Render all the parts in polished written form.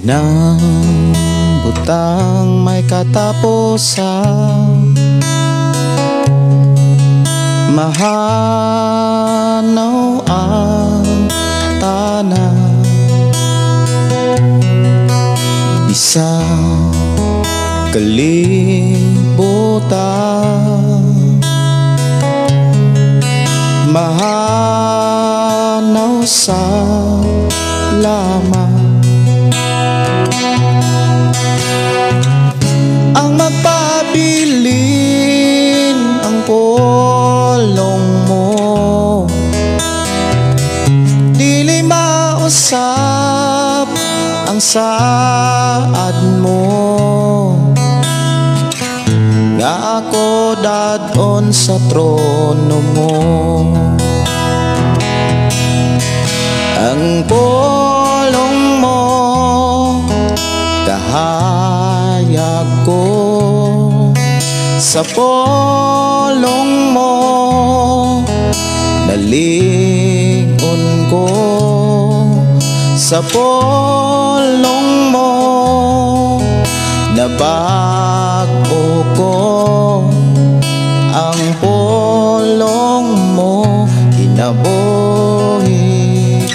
Tanang butang may katapusan. Mahanaw ang tanan. Bisag kalibutan, mahanaw sa lamang. Ang magpabilin ang pulong mo, dili mausap ang saad mo, nga ako dadon sa trono mo. Ang pulong mo kahayag ko, sa pulong mo nalingon ko, sa pulong mo nabago ko. Ang pulong mo kinabuhi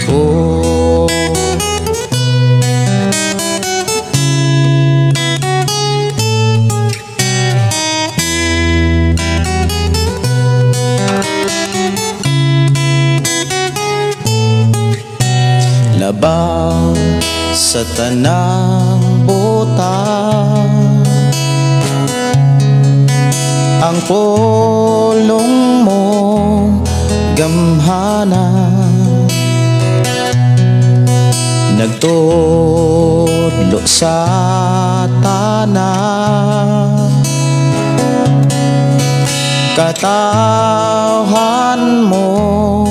ko. Labaw sa tanang butang, ang pulong mo gamhana, nagtudlo sa tanan. Katawhan mo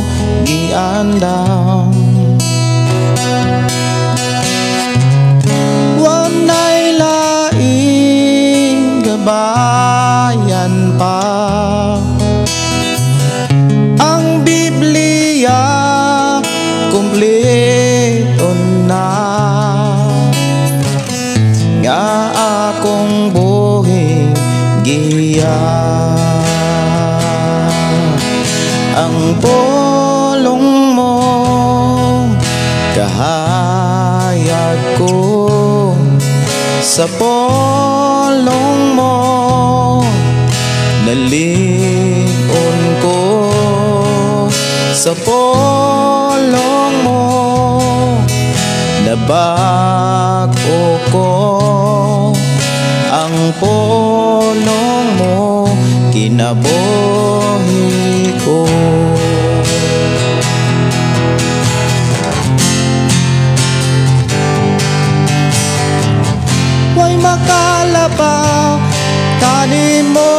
giandam, wanay laing gabayan pa. Ang Biblia kumpleto na, nga akong buhi giya. Ang pulong mo kahayag ko, sa pulong mo nalingon ko, sa pulong mo nabago ko. Ang pulong mo kinabuhi ko. Way makalabaw kanimo,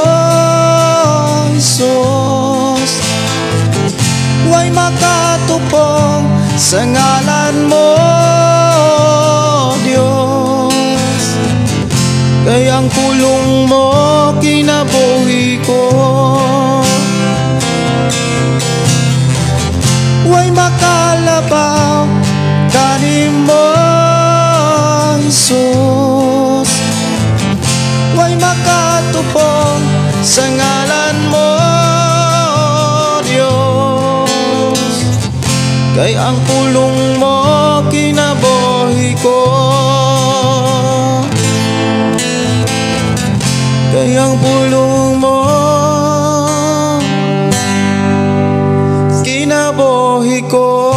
Jesus, way makatupong sa ngalan mo, Diyos. Kay ang pulong mo kinabuhi ko. Way makalabaw kanimo, Jesus, way makatupong sa ngalan mo, Diyos. Kay ang pulong mo kinabuhi ko. Kay ang pulong mo kinabuhi ko.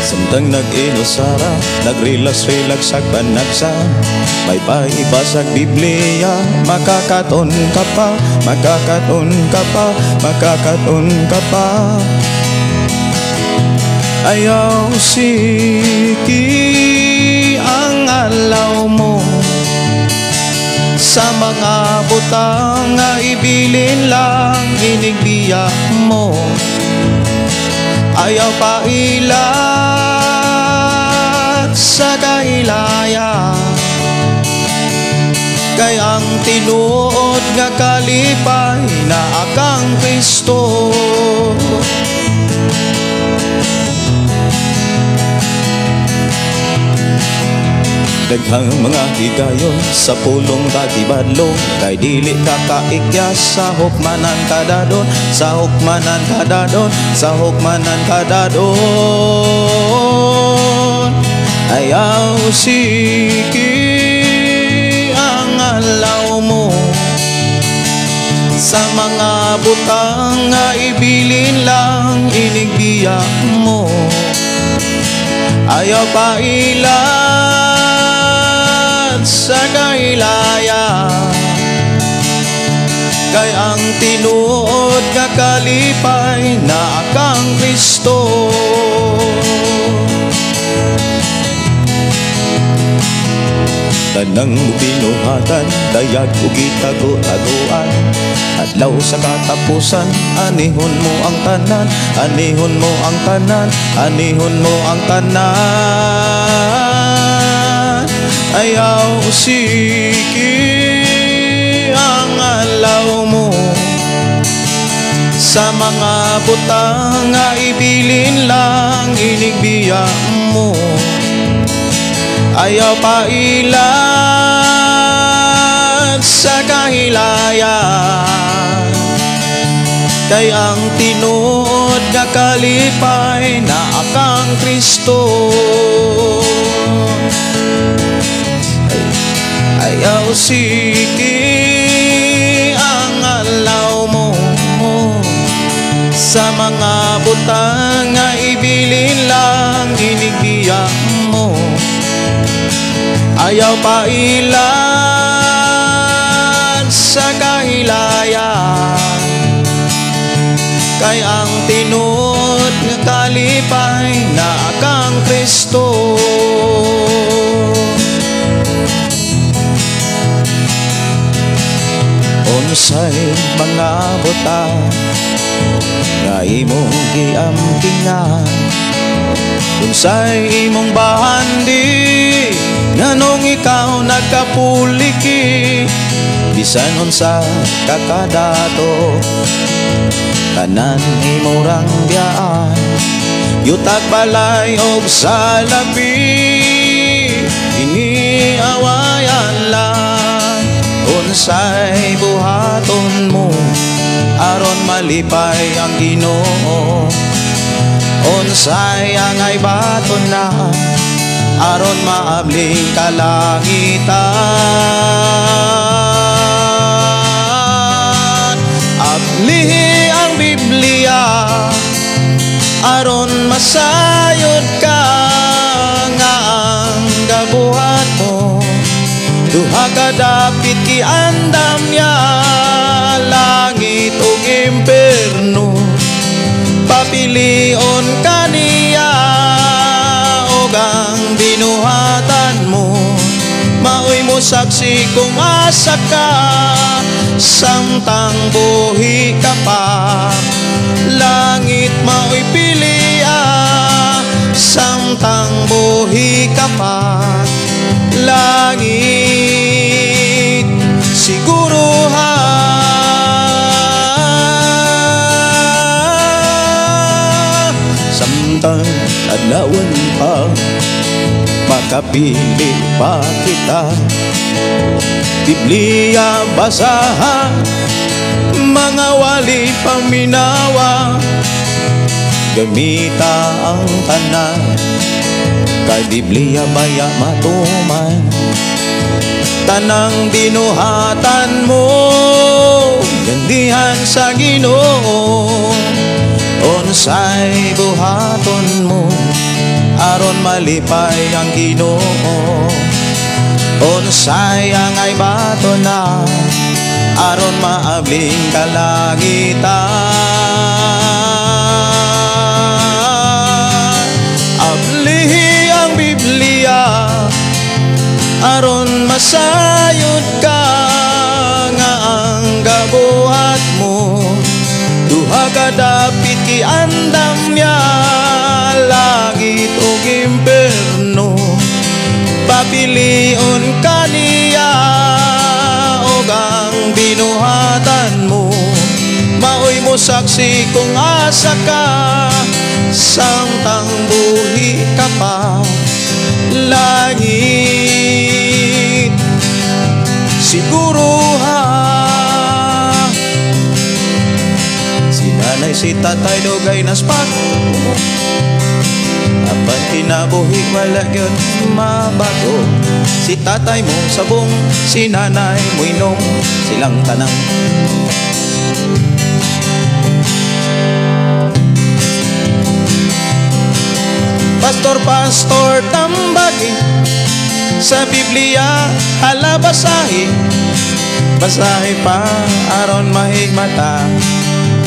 Samtang nag-inusara, nag-relax-relax sa panagsa, may paibasag Biblia, makakaton ka pa, makakaton ka pa, makakaton ka pa. Ayaw siki ang alaw mo sa mga butang nga ibilin lang inigbiya mo. Ayaw pailat sa kailaya, kay ang tinuod nga kalipay na akang Kristo. Daghang mga higayon sa pulong kagibadlong, kay dili ka kaikya sa hukmanan kadadon, sa hukmanan kadadon, sa hukmanan kadadon. Ayaw siki ang alaw mo sa mga butang nga ibilin lang inigbiya mo. Ayaw pa ilad sa kahilaya, kay ang tinuod nga kalipay na kang Kristo. Tanang binuhatan, dayag ug gitago-taguan, adlaw sa katapusan, anihon mo ang tanan, anihon mo ang tanan, anihon mo ang tanan. Ayaw siki ang alaw mo sa mga butang nga ibilin lang inigbiya mo. Ayaw pa ilad sa kahilayan, kay ang tinuod nga kalipay na akang Kristo. Ayaw siki ang alaw mo sa mga butang nga ibilin lang inigbiya mo. Ayaw pa ilad sa kahilayan, kay ang tinuod nga kalipay na kang Kristo. Unsay mga butang nga imong giampingan, unsay imong bahandi nganong ikaw nagkapuliki, bisan unsa kakadato tanan imong biyaan, yutag balay og salapi iniawayan lang. Unsay buhaton mo aron malipay ang Ginoo? Unsay angay baton na aron maabling kalangitan? Ablihi ang Biblia aron masayod ka nga ang gabuhat mo duha ka dapit giandam niya, langit ug impierno. Papilion kaniya og ang binuhatan mo maoy mo saksi kung asa ka samtang buhi ka pa. Langit maoy pilia samtang buhi ka pa. Langit siguruhan. Samtang adlawan pa, makapili pa kita. Biblia basahan, mga wali paminawa, gamita ang tanan, kay Biblia baya matuman. Tanang binuhatan mo, gandihan sa Ginoo. Unsay buhaton mo aron malipay ang Ginoo? Unsay angay baton na aron maabling kalangitan? Ablihi ang Biblia aron masayod ka nga ang gabuhat mo duha ka dapit giandam niya, langit ug impierno. Papilion kaniya og ang binuhatan mo maoy mo saksi kung asa ka samtang buhi ka pa. Langit Si tatay dugay na spot, apan kinabuhi wala gyud mabago. Si tatay mo sabong, si nanay mo inom, silang tanang. Pastor, pastor, tambagi sa Biblia, hala basahi, basahi pa aron mahigmata.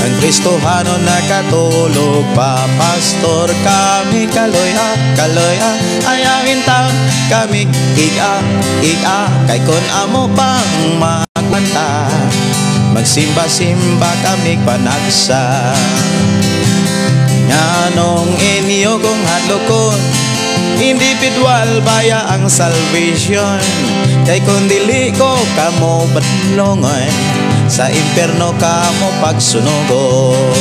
Ang Kristohano nakatulog pa. Pastor, kami kaloy ah, kaloy ah, ayawin taon kami iga, iga, kay kon amo pang magmanta, magsimba-simba kami panagsa. Nganong inyo kong hadlokon, individual baya ang salvation? Kay kung dili ko kamo badlongon, sa imperno kamo pagsunugon.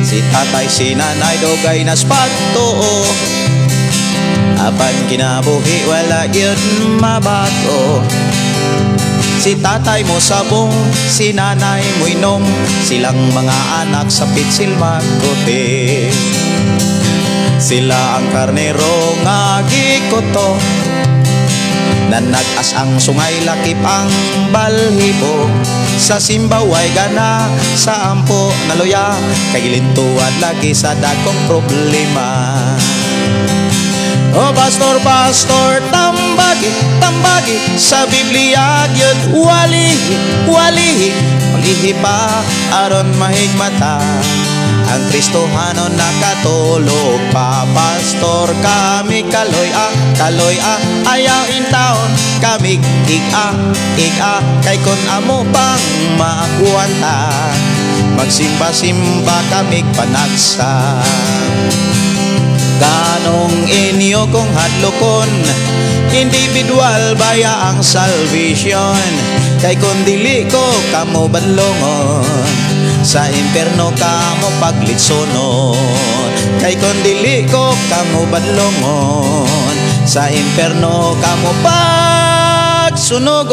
Si tatay, si nanay dugay na spagto, apan kinabuhi wala gyud mabago. Si tatay mo sabong, si nanay mo inom, silang mga anak sa pitsil magkuti. Sila ang karnero nga gikuto, na nag-as ang sungay lakip ang balhibo. Sa simbaway gana, sa ampo naluya, kay gilintuan lagi sa dagkong problema. O pastor, pastor, tambagi, tambagi sa Biblia gyud walihi, walihi, walihi pa aron mahigmata. Ang Kristohano nakatulog pa. Pastor, kami kaloy ah, kaloy ah, ayaw in taon kami iga, iga, kay kon amo pang makuwanta, magsimba-simba kami panagsa. Ganong inyo kong hadlokon, individual baya ang salvation? Kay kung dili ko kamo badlongon, sa imperno kamo paglitsonon. Kay kung dili ko kamo badlongon, sa imperno kamo pagsunugon.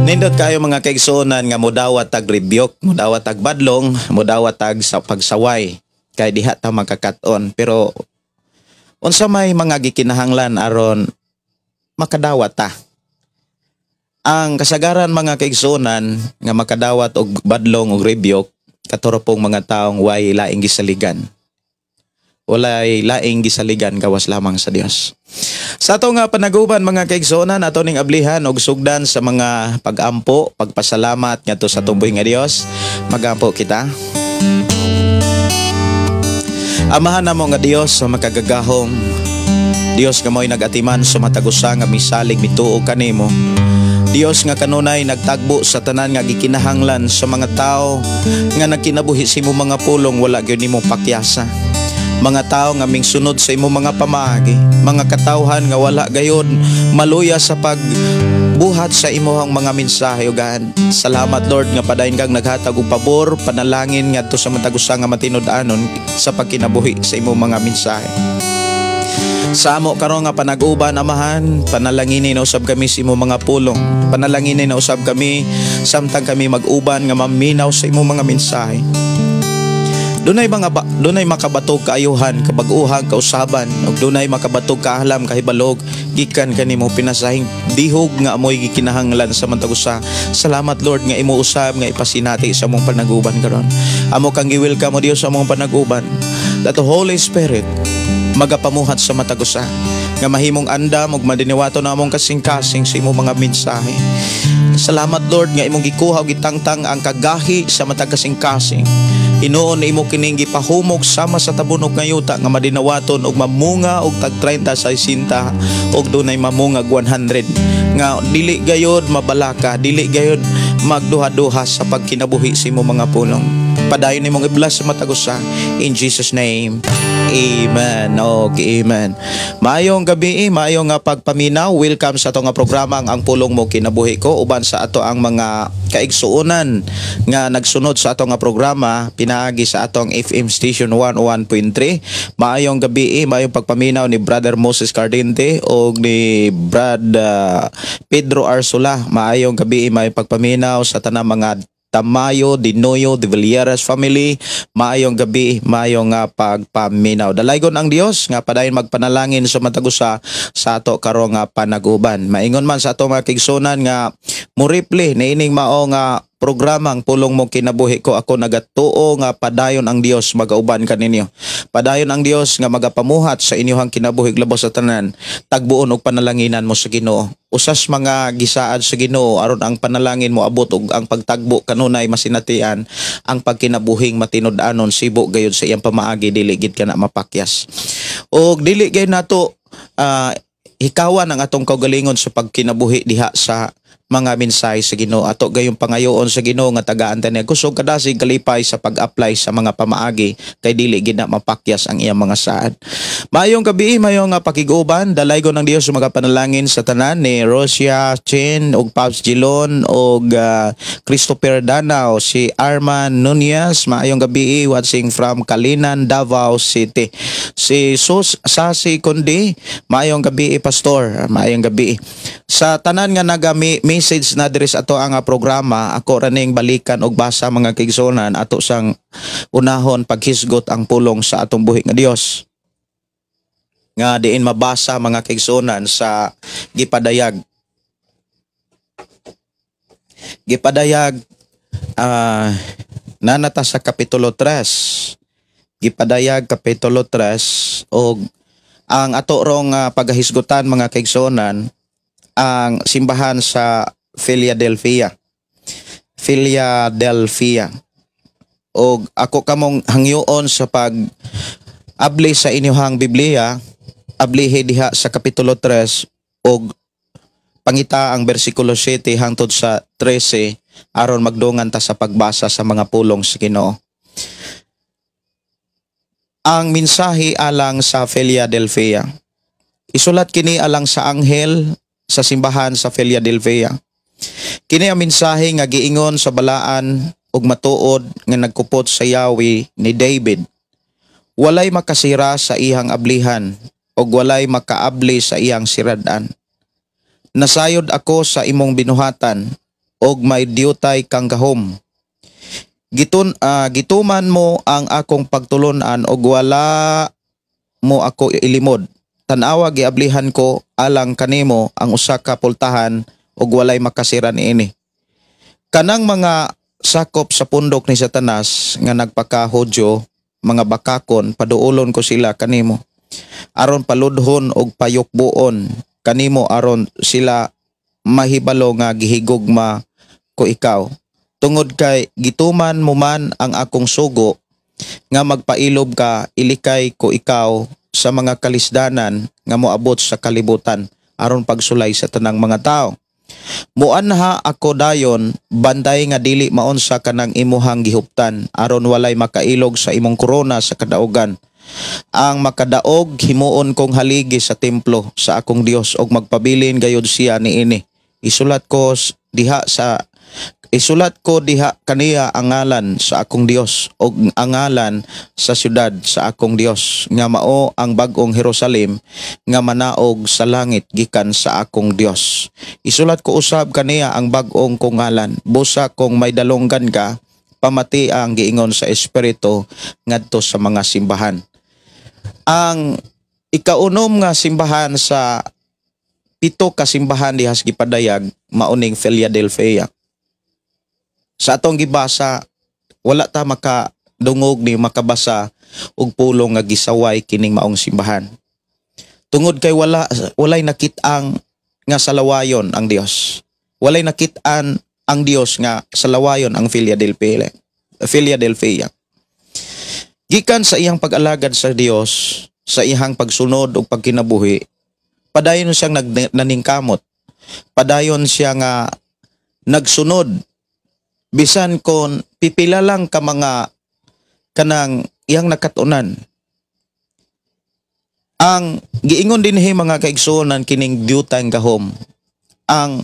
Nindot kayo mga kaigsuonan nga mudawat tag rebuke, mudawat tag badlong, mudawat tag sa pagsaway, kay diha ta magkakat-on. Pero unsa may mga gikinahanglan aron makadawat ta? Ang kasagaran mga kaigsuonan nga makadawat og badlong og rebuke, katuropong mga taong way laing gisaligan. Walay laing gisaligan gawas lamang sa Dios. Sa ato nga panaguban mga kaigsuonan, ato ning ablihan og sugdan sa mga pag-ampo, pagpasalamat ngadto sa tumboy nga Dios. Magampo kita. Amahan namo nga Dios sa makagagahom, Dios nga mo'y nag-atiman sa matag usa nga misalig mituo kanimo. Dios nga kanunay nagtagbo sa tanan nga gikinahanglan sa mga tawo nga nagkinabuhi sa imong mga pulong, wala gyud nimo pakyasa. Mga tao nga mingsunod sa imong mga pamaagi, mga katawhan nga wala gayon maluya sa pagbuhat sa imong mga mensahe. O God, salamat Lord nga padayon kang naghatag og pabor, panalangin ngadto sa matag usa nga matinud-anon sa pagkinabuhi sa imong mga mensahe. Sa amo karon nga panag-uban, Amahan, panalanginin na usab kami sa imong mga pulong. Panalanginin na usab kami samtang kami mag-uban nga maminaw sa imong mga mensahe. Dunay makabatog kaayuhan, kabag-uhan, kausaban, ug dunay makabatog kaahlam, kahibalog, gikan kanimo pinasahing dihog nga amoy gikinahanglan sa matag usa. Salamat Lord nga imo usab nga ipasinati sa among panaguban karon. Amo kang gi-welcome o Dios sa among panaguban. That the Holy Spirit magapamuhat sa matag usa nga mahimong andam ug madiniwato na among kasing-kasing sa imong mga mensahe. Salamat Lord nga imong gikuha ug gitangtang ang kagahi sa matag kasing-kasing. Hinuon imo kining gipahumog sama sa tabunok nga yuta nga madinawaton og mamunga og tag 30 sa 60 og dunay mamunga 100 nga dili gayod mabalaka, dili gayod magduha-duha sa pagkinabuhi sa imong mga pulong. Padayon nimong i-bless sa matag usa. In Jesus' name. Amen. Okay, amen. Maayong gabi, maayong nga pagpaminaw. Welcome sa ato nga programa, Ang Pulong Mo Kinabuhi Ko, uban sa ato ang mga kaigsuonan nga nagsunod sa ato nga programa pinaagi sa atong FM station 101.3. Maayong gabi, maayong pagpaminaw ni Brother Moses Cardente o ni Brad Pedro Arsula. Maayong gabi, maayong pagpaminaw sa tanang mga Tamayo, Dinoyo, de Villeras family. Maayong gabi, maayong nga pagpaminaw. Dalaygon ang Dios nga padayon magpanalangin sa matag usa sa ato karong nga panaguban. Maingon man sa ato mga kaigsuonan nga muripli niining mao nga programang Pulong Mo Kinabuhi Ko, ako nagatuo nga padayon ang Dios magauban kaninyo. Padayon ang Dios nga magapamuhat sa inyong kinabuhi. Labos sa tanan, tagbuon og panalanginan mo sa Ginoo. Usas mga gisaad sa Ginoo aron ang panalangin mo abot og ang pagtagbo kanunay masinatian ang pagkinabuhing matinud-anon sibo gayud sa iyang pamaagi, dili gid ka na mapakyas. Og dili gayud nato hikawan ang atong kaugalingon sa pagkinabuhi diha sa mga mensahe sa Ginoo. Ato gayong pangayoon sa Ginoo nga tagaan ta niya kusog, kadasig, kalipay sa pag-apply sa mga pamaagi kay dili gid na mapakyas ang iyang mga saad. Maayong gabi, maayong nga pakiguban, dalaygon ng Dios mga panalangin sa tanan ni Rosia Chen ug Pops Gilon ug Christopher Danao, si Arman Nunez, maayong gabi, watching from Kalinan, Davao City. Si Sus Sasi Kundi, maayong gabi, pastor, maayong gabi. Sa tanan nga naga message na diri sa ato ang programa, ako raning balikan og basa, mga kaigsuonan, ato sang unahon paghisgot ang pulong sa atong buhi nga Dios. Nga diin mabasa, mga kaigsuonan, sa gipadayag. Gipadayag nanata sa kapitulo 3. Gipadayag kapitulo 3 og ang ato rong paghahisgutan, mga kaigsuonan, ang simbahan sa Philadelphia. Philadelphia. Og ako kamong hangyoon sa pag abli sa inyong Biblia, ablihi diha sa kapitulo 3 og pangita ang bersikulo 7 hangtod sa 13 aron magdungan ta sa pagbasa sa mga pulong sa Ginoo. Ang mensahe alang sa Philadelphia. Isulat kini alang sa anghel sa simbahan sa Philadelphia. Kini ang mensahe nga giingon sa balaan ug matuod nga nagkupot sa yawi ni David. Walay makasira sa iyang ablihan ug walay makaabli sa iyang sirad-an. Nasayod ako sa imong binuhatan ug may diutay kang gahom. Gituman mo ang akong pagtulunan ug wala mo ako ilimod. Tan-awa, giablihan ko alang kanimo ang usa ka pultahan ug walay makasira niini. Kanang mga sakop sa pundok ni Satanas nga nagpaka-Hudyo, mga bakakon, paduolon ko sila kanimo. Aron paludhon og payukbuon kanimo aron sila mahibalo nga gihigugma ko ikaw. Tungod kay gituman mo man ang akong sugo nga magpailob ka, ilikay ko ikaw sa mga kalisdanan nga moabot sa kalibutan aron pagsulay sa tanang mga tao. Muanha ako dayon, bantay nga dili maunsa kanang imuhang gihuptan aron walay makailog sa imong korona sa kadaugan. Ang makadaog himuon kong haligi sa templo sa akong Dios ug magpabilin gayud siya niini. Isulat ko diha kaniya ang ngalan sa akong Dios ug ang ngalan sa syudad sa akong Dios nga mao ang bag-ong Jerusalem nga manaog sa langit gikan sa akong Dios. Isulat ko usab kaniya ang bag-ong kong ngalan. Busa kung may dalunggan ka, pamati ang giingon sa Espiritu ngadto sa mga simbahan. Ang ikaunom nga simbahan sa pito ka simbahan diha sa gipadayag mauning Philadelphia. Sa atong gibasa, wala ta makadungog ni makabasa og pulong nga gisaway kining maong simbahan. Tungod kay walay nakit-ang nga salawayon ang Dios. Walay nakit-an ang Dios nga salawayon ang Philadelphia. Philadelphia. Gikan sa iyang pag-alagad sa Dios, sa iyang pagsunod ug pagkinabuhi, padayon siyang naningkamot. Padayon siya nga nagsunod bisan kon pipila lang ka mga Kanang iyang nakatunan. Ang giingon dinhi, mga kaigsuonan, kining diutay gahom. Ang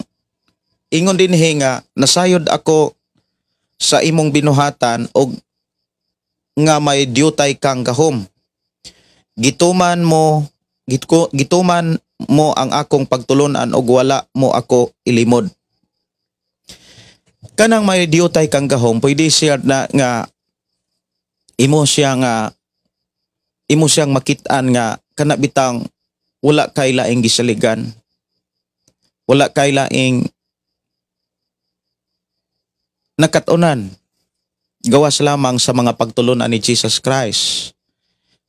ingon dinhi nga nasayod ako sa imong binuhatan og nga may diutay kang gahom. Gituman mo ang akong pagtulunan og wala mo ako ilimod. Kanang may diutay kang gahom, pwede siya na nga imo siyang makit-an nga kana bitang wala kay laing gisaligan. Wala kay laing nakatunan gawas lamang sa mga pagtulunan ni Jesus Christ.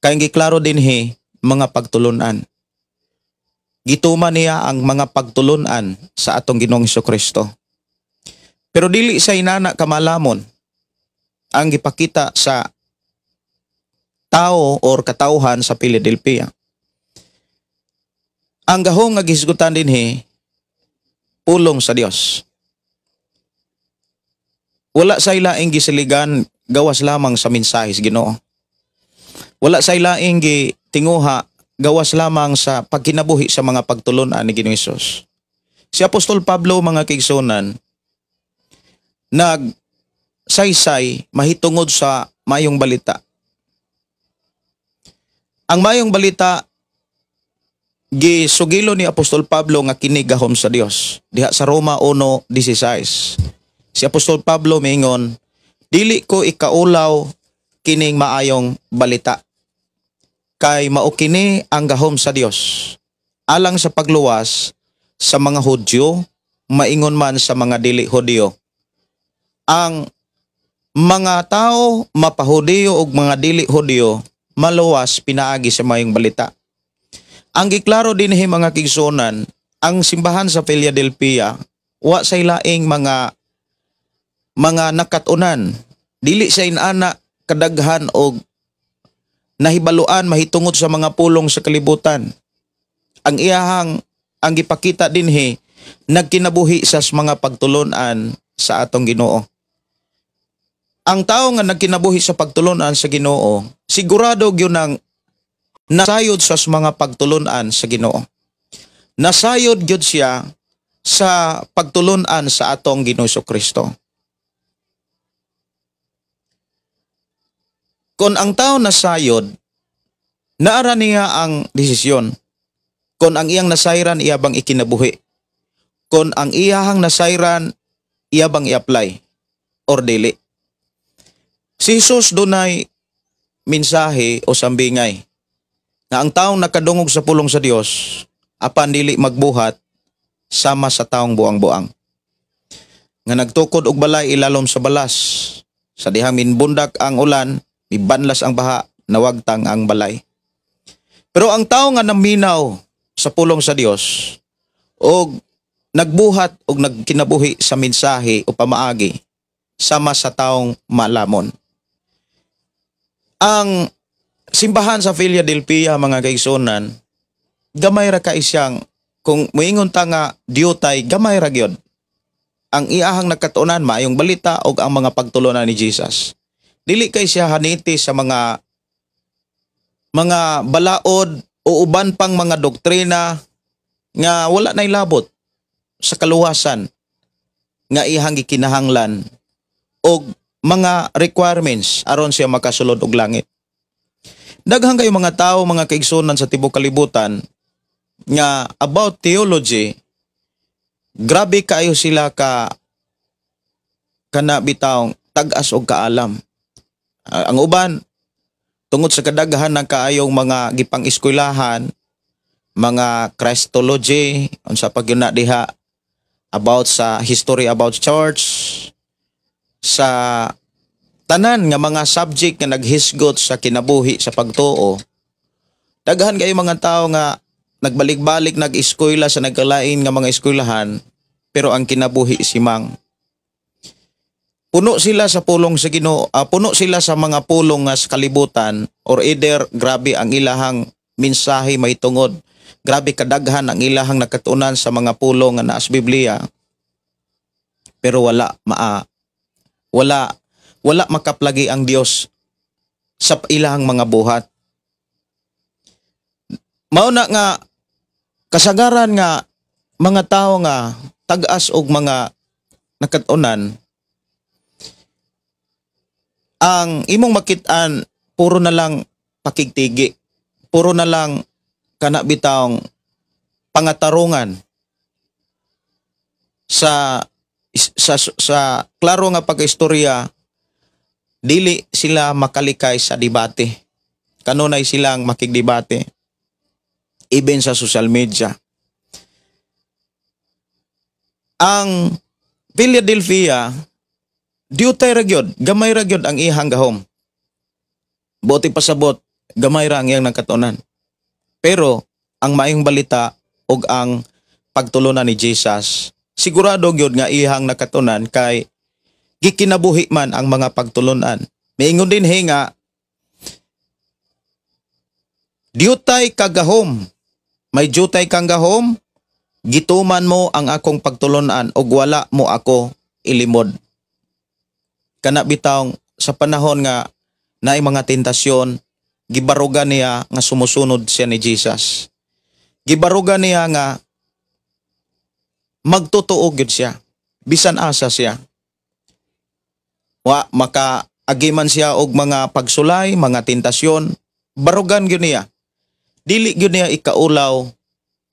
Kay giklaro dinhi mga pagtulunan. Gituman niya ang mga pagtulunan sa atong Ginoong Kristo. Pero dili sa inana kamalamon ang gipakita sa tao or katawhan sa Philadelphia. Ang gahom nga gihisgutan dinhi, pulong sa Dios. Wala sa ilaing gisiligan gawas lamang sa mensahe sa Ginoo. Wala sa ilaing gitinguha gawas lamang sa pagkinabuhi sa mga pagtulunan ni Ginoong Hesus. Si Apostol Pablo, mga kaigsuonan, nag saysay mahitungod sa mayong balita. Ang mayong balita, gisugilo ni Apostol Pablo nga kini gahom sa Dios. Diha sa Roma 1:16. Si Apostol Pablo miingon, "Dili ko ikaulaw kining maayong balita. Kay mao kini ang gahom sa Dios alang sa pagluwas sa mga Hudyo maingon man sa mga dili Hudyo." Ang mga tao, mapahudiyo ug mga dili Hudyo, maluwas pinaagi sa mayong balita. Ang giklaro dinhi, mga kaigsuonan, ang simbahan sa Philadelphia wa say laing mga nakatunan. Dili sa inana kadaghan og nahibaluan mahitungod sa mga pulong sa kalibutan. Ang iyahang ang gipakita dinhi, nagkinabuhi sa mga pagtulunan sa atong Ginoo. Ang tao nga nagkinabuhi sa pagtulunan sa Ginoo, sigurado gyud nang nasayod sa mga pagtulunan sa Ginoo. Nasayod gyud siya sa pagtulunan sa atong Ginoo Kristo. Kung ang tao nasayod, naara niya ang desisyon. Kung ang iyang nasayran, iya bang ikinabuhi? Kung ang iyahang nasayran, iya bang i-apply? Or dili? Si Jesus dunay mensahe o sambingay nga ang taong nakadungog sa pulong sa Dios apan dili magbuhat, sama sa taong buang-buang nga nagtukod og balay ilalom sa balas. Sa dihang minbundak ang ulan, mibanlas ang baha, nawagtang ang balay. Pero ang tao nga naminaw sa pulong sa Dios og nagbuhat og nagkinabuhi sa mensahe o pamaagi, sama sa taong malamon. Ang simbahan sa Philadelphia, mga kaigsuonan, gamay ra kay siyang, kung moingon ta nga diutay, gamay ra gyud. Ang iahang nakatuonan, maayong balita og ang mga pagtulunan ni Jesus. Dili kay siya haniti sa mga balaod o uban pang mga doktrina nga wala nay labot sa kaluwasan nga iyang gikinahanglan og mga requirements aron siya makasulod og langit. Daghan kayo mga tao, mga kaigsunan, sa tibuok kalibutan nga about theology, grabe kaayo sila ka kana bitawng tag-as og kaalam. Ang uban, tungod sa kadaghan ng kaayong mga gipang-eskwelahan, mga Christology, unsa pa gyud na diha, about sa history about church, sa tanan nga mga subject nga naghisgot sa kinabuhi sa pagtuo. Daghan kayo mga tao nga nagbalik-balik nag-eskwela sa nagkalain nga mga eskwelahan, pero ang kinabuhi simang. Puno sila sa pulong sa Ginoo, puno sila sa mga pulong nga sa kalibutan or either grabe ang ilahang mensahe may tungod. Grabe kadaghan ang ilahang nakatunan sa mga pulong nga naa sa Biblia. Pero wala makaplagi ang Dios. sa ilang mga buhat. Mao na nga kasagaran nga mga tao nga tag-as og mga nakatunan, ang imong makit-an puro na lang pakigtigi, puro na lang kana bitawng pangatarungan sa klaro nga pagkaistorya. Dili sila makalikay sa debate. Kanunay silang makigdebate even sa social media. Ang Philadelphia, diutay ra gyud, gamay ra gyud ang ihang gahom. Buot pasabot, gamay ra ang iyang nakatunan. Pero ang maayong balita ug ang pagtulunan ni Jesus, sigurado gyud nga ihang nakatunan kay gikinabuhi man ang mga pagtulunan. Miingon din nga diutay kagahom, may diutay kang gahom, gituman mo ang akong pagtulunan ug wala mo ako ilimod. Kana bitawng sa panahon nga naay mga tentasyon, gibarugan niya nga sumusunod siya ni Jesus. Gibarugan niya nga magtotoo gyud siya bisan asa siya. Wa maka agiman siya og mga pagsulay, mga tentasyon, barugan gyud niya. Dili gyud niya ikaulaw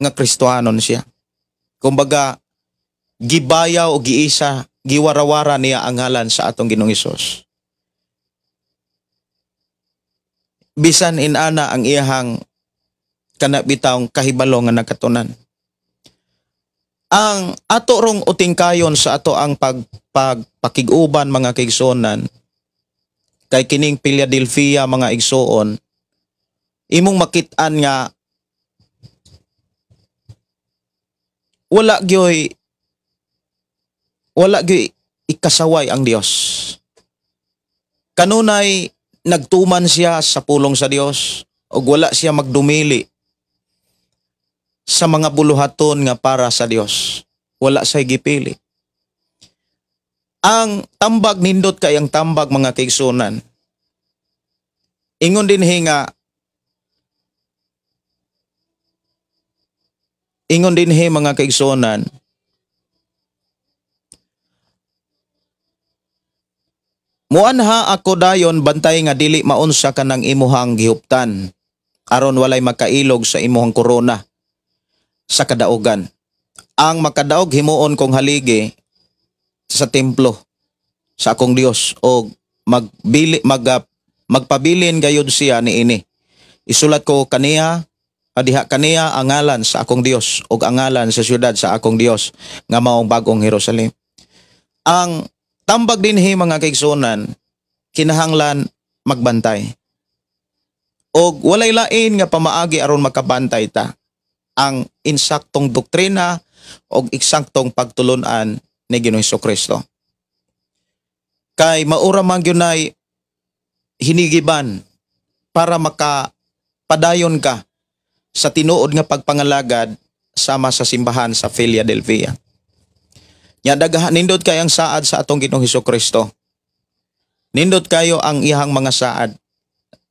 nga Kristohanon siya. Kumbaga, gibayaw o giisa, giwarawara niya ang ngalan sa atong Ginoong Hesus. Bisan inana ang iyahang kana bitawng kahibalo nga nakatunan. Ang ato rong utingkayon sa ato ang pagpakig-uban, mga kaigsuonan, kay kining Philadelphia, mga igsuon, imong makit-an nga wala gyoy ikasaway ang Dios. Kanunay nagtuman siya sa pulong sa Dios ug wala siya magdumili sa mga buluhaton nga para sa Dios. Wala siya gipili. Ang tambag, nindot kay ang tambag, mga kaigsunan. Ingon din nga ingon din mga kaigsunan, muanha ako dayon, bantay nga dili maunsa kanang imuhang gihuptan, aron walay makailog sa imuhang korona sa kadaugan. Ang makadaog himuon kong haligi sa templo sa akong Dios og magbili magpabilin gayud siya niini. Isulat ko kaniya diha kaniya ang ngalan sa akong Dios ug ang ngalan sa syudad sa akong Dios nga maong bagong Jerusalem. Ang tambag dinhi, mga kaigsunan, kinahanglan magbantay. Og walay lain nga pamaagi aron makabantay ta, ang insaktong doktrina og eksaktong pagtulunan ni Ginoong Kristo. Kay maura man gyud hinigiban para makapadayon ka sa tinuod nga pagpangalagad sama sa simbahan sa Philadelphia. Nya daghan, nindot kay ang saad sa atong Ginoong Kristo. Nindot kayo ang iyang mga saad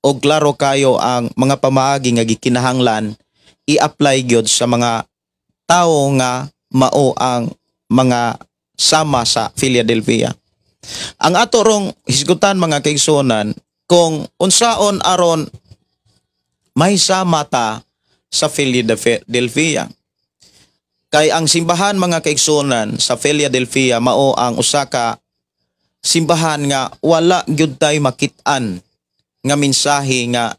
og klaro kayo ang mga pamaagi nga gikinahanglan i-apply gyud sa mga tawo nga mao ang mga sama sa Philadelphia. Ang ato rong hisgutan, mga kaigsuonan, kung unsaon aron may sama ta sa Philadelphia. Kay ang simbahan, mga kaigsuonan, sa Philadelphia mao ang usa ka simbahan nga wala gyud tay makit-an nga mensahe nga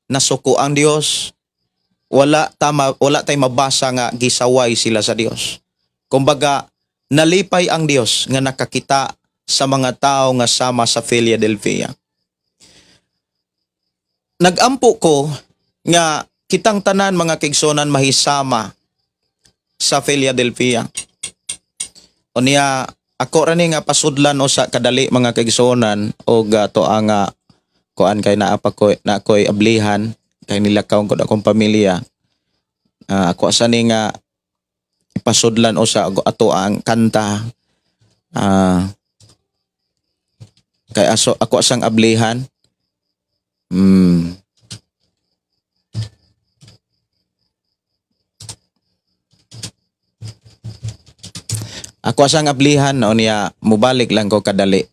nasuko ang Dios. Wala tama, wala tay mabasa nga gisaway sila sa Dios. Kumbaga, nalipay ang Dios nga nakakita sa mga tao nga sama sa Philadelphia. Nagampo ko nga kitang tanan, mga kaigsuonan, mahisama sa Philadelphia. Unya ako ra ni nga pasudlan usa kadali, mga kaigsuonan, og to ang kuan kay naa pa ko na ako'y ablihan kay nilakaw ko akong pamilya. Ako sa ni nga ipasudlan usa ato ang kanta, kay aso ako asang ablihan. Ako asang ablihan no niya, mubalik lang ko kadali.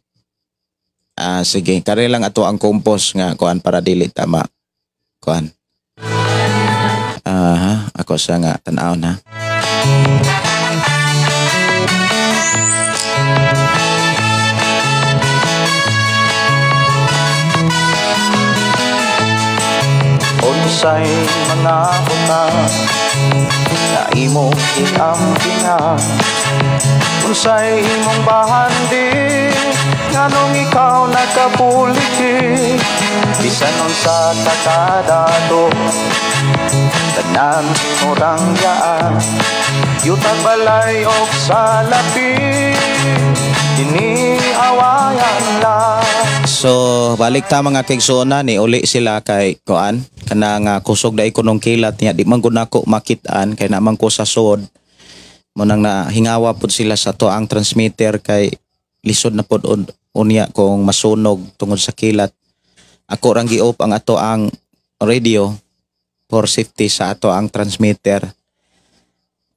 Ah, sige, kare lang ato ang compose nga kuan para dili tama. Kuan. Aha, ako sa nga tan-awon ha. Unsay mga butang nga imong giampingan, unsay imong bahandi, nganong ikaw nakapuliki, bisan unsa ka kadato, tanan imong yaan, yutag balay og salapi, inihawayan lang. So balik ta mga kaigsoona, ni uli sila kay kuan kana nga kusog dai kunong kilat niya, di man gud nako makit-an kay naman ko sa sod. Mo nang nahingawa pud sila sa to ang transmitter kay lisod na pud unya kung masunog tungod sa kilat. Ako rang gi-off ang ato ang radio for safety sa ato ang transmitter.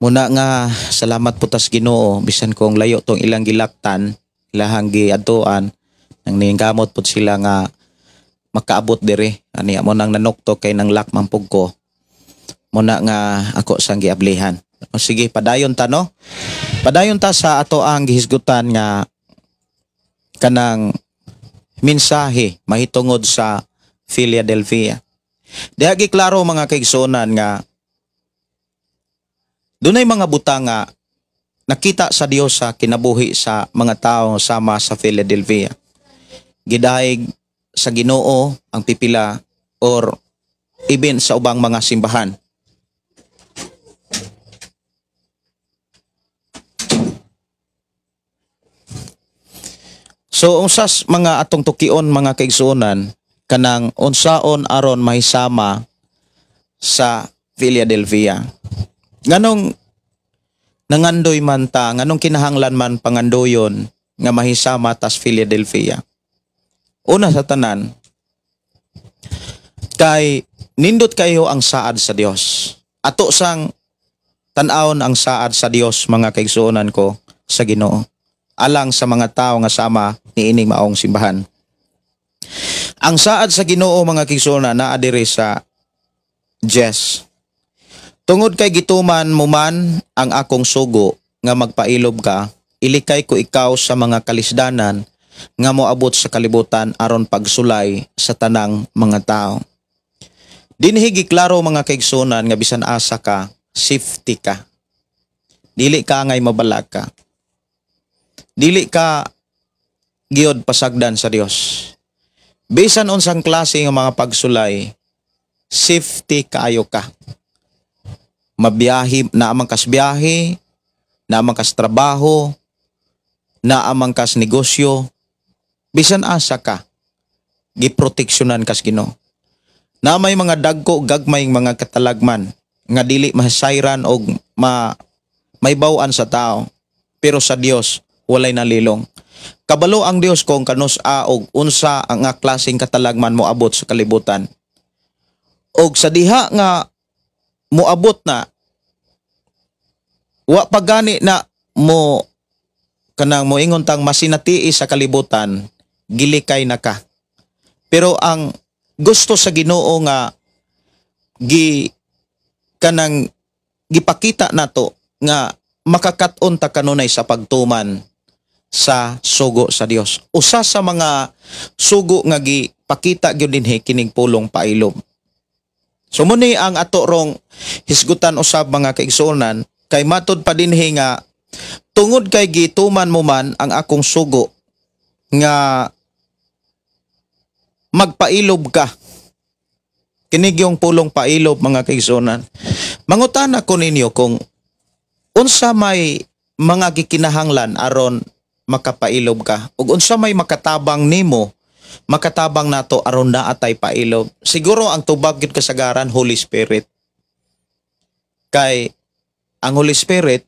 Muna nga salamat po tas Ginoo bisan kung layo tong ilang gilaktan, ilahang giadtuan, nang ningkamot pud sila nga makaabot diri. Ani mo nang nanukto kay nang lock man pug ko. Muna nga ako sang giablihan. O sige, padayon ta no. Padayon ta sa ato ang gihisgutan nga kanang mensahe mahitungod sa Philadelphia. Diha giklaro mga kaigsuonan nga dunay mga butang nga nakita sa Dios sa kinabuhi sa mga tawo sama sa Philadelphia. Gidaig sa Ginoo ang pipila or even sa ubang mga simbahan. So unsas mga atong tukion mga kaigsuonan kanang unsaon aron mahisama sa Philadelphia. Nganong nangandoy man ta, nganong kinahanglan man pangandoyon nga mahisama tas Philadelphia? Una sa tanan, kay nindot kayo ang saad sa Dios. Ato sang tan-awon ang saad sa Dios mga kaigsuonan ko sa Ginoo, alang sa mga tao nga sama niining maong simbahan. Ang saad sa Ginoo mga kaigsuonan naa diri sa Jess. Tungod kay gituman mo man ang akong sugo nga magpailob ka, ilikay ko ikaw sa mga kalisdanan nga moabot sa kalibutan aron pagsulay sa tanang mga tao. Dinhi giklaro mga kaigsuonan nga bisan asa ka, safety ka. Dili ka angay mabalag ka. Dili ka giod pasagdan sa Dios. Bisan unsang klase nga mga pagsulay, safety kaayo ka. Mabiyahe, naamang kas biyahe, naamang kas trabaho, naamang kas negosyo, bisan asa ka, giproteksyonan kas Ginoo. Na may mga dagko gagmay mga katalagman nga dili masayran og maybaw-an sa tao, pero sa Dios walay nalilong. Kabalo ang Dios kung kanus-a og unsa ang nga klaseng katalagman moabot sa kalibutan. Og sa diha nga moabot na, wa pa gani na mo kanang moingon tang masinati sa kalibutan, gilikay na ka. Pero ang gusto sa Ginoo nga gi kanang gipakita nato nga makakat-on ta kanunay sa pagtuman sa sugo sa Dios. Usa sa mga sugo nga gipakita gyud dinhi kining pulong pailob. So muni ang ato rong hisgutan usab mga kaigsuonan, kay matud pa dinhi nga tungod kay gituman mo man ang akong sugo nga magpailob ka. Kinig yung pulong pailob mga kaigsuonan. Mangutana ko ninyo kung unsa may mga gikinahanglan aron makapailob ka ug unsa may makatabang nimo, makatabang nato aron naatay pailob. Siguro ang tubag gyud kasagaran Holy Spirit. Kay ang Holy Spirit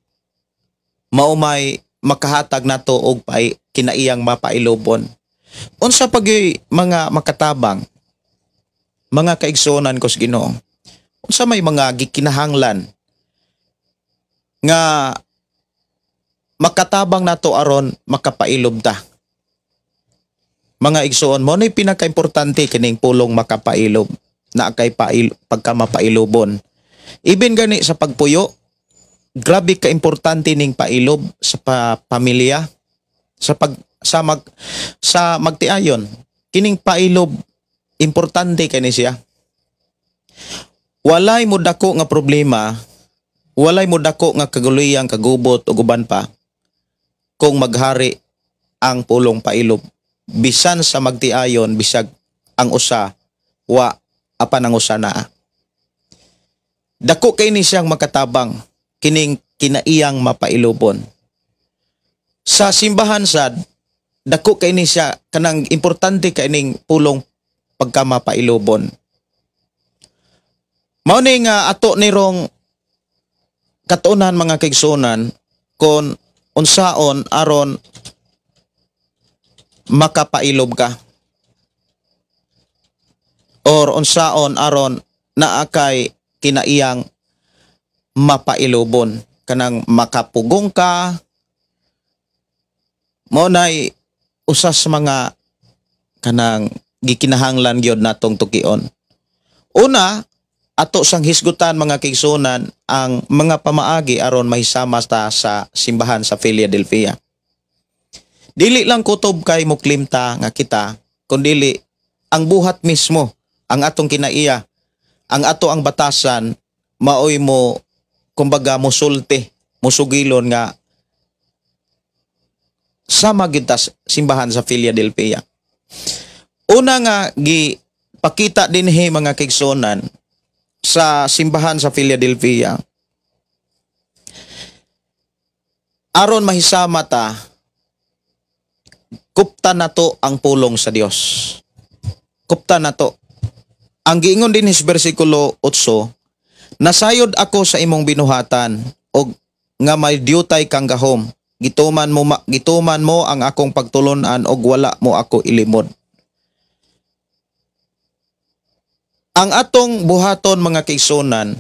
mao may makahatag nato og kinaiyang mapailobon. Unsa pa gyud mga makatabang? Mga kaigsuonan ko sa Ginoo, unsa may mga gikinahanglan nga makatabang nato aron makapailob ta? Mga igsuon, mo na'y pinakaimportante kining pulong makapailob na kay pail, pagka mapailobon. Ibin gani sa pagpuyo, grabe ka importante ning pailob sa pamilya, sa pag sa mag sa magtiayon. Kining pailob, importante kani siya. Walay mo dako nga problema, walay mo dako nga kaguluyang, kagubot ug uban pa kung maghari ang pulong pailob bisan sa magtiayon, bisag ang usa wa apan ang usa naa. Dako kay ni siyang makatabang kining kinaiyang mapailobon. Sa simbahan sad, dako kay ni siya, kanang importante kay ning pulong pagka mapailobon. Mao ni nga ato nirong katunan, mga kaigsuonan, kon unsaon aron makapailob ka or unsaon aron naa kay kinaiyang mapailobon, kanang makapugong ka. Mo nay usas mga kanang gikinahanglan gyud natong tukion. Una, ato sang hisgutan, mga kaigsuonan, ang mga pamaagi aron mahisama ta sa simbahan sa Philadelphia. Dili lang kutob kay muklimta nga kita, kundili ang buhat mismo, ang atong kinaiya, ang ato ang batasan, maoy mo kumbaga mosulti, mosugilon nga sama gyud ta simbahan sa Philadelphia. Una nga gi pakita dinhi, mga kaigsuonan, sa simbahan sa Philadelphia aron mahisama ta, kupta nato ang pulong sa Dios. Kupta nato. Ang giingon din sa bersikulo 8, "Nasayod ako sa imong binuhatan og nga may diutay kang gahom. Gituman mo ang akong pagtulon-an og wala mo ako ilimod." Ang atong buhaton, mga kaigsuonan,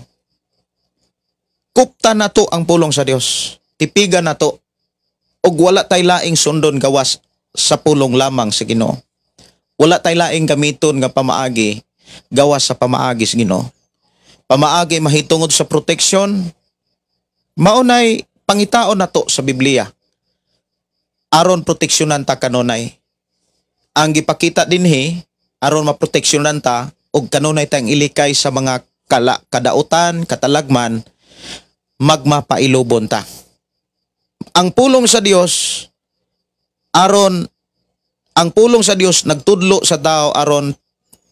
kupta nato ang pulong sa Dios. Tipigan nato og wala tay laing sundon gawas sa pulong lamang sa Ginoo. Wala tay laing gamiton nga pamaagi gawas sa pamaagi sa Ginoo. Pamaagi mahitungod sa protection, maunay pangitaon nato sa Biblia aron proteksyonan ta kanunay. Ang gipakita dinhi, aron maproteksyonan ta og kanunay tayong ilikay sa mga kadautan, katalagman, magmapailobon ta. Ang pulong sa Dios aron ang pulong sa Dios nagtudlo sa tao aron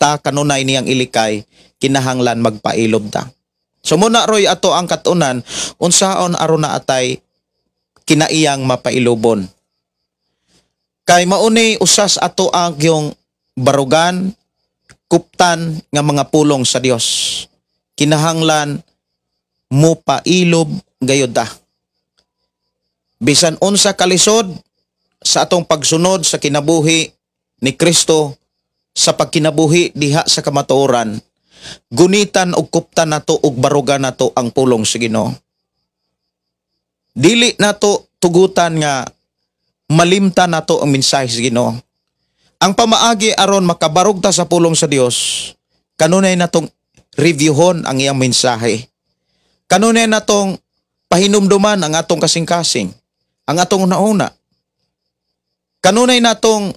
ta kanunay niyang ilikay, kinahanglan magpailob ta. So muna roy ato ang katunan unsaon aron na atay kinaiyang mapailobon. Kay mauni usas ato ang yung barugan, kuptan nga mga pulong sa Dios. Kinahanglan mo pailob gayud ta. Bisan unsa kalisod sa atong pagsunod sa kinabuhi ni Kristo, sa pagkinabuhi diha sa kamatuoran, gunitan og kuptan nato og barugan nato ang pulong sa Ginoo. Dili nato tugutan nga malimtan nato ang mensahe sa Ginoo. Ang pamaagi aron makabarog ta sa pulong sa Dios, kanunay natong reviewhon ang iyang mensahe. Kanunay natong pahinumduman ang atong kasing-kasing, ang atong una-una. Kanunay natong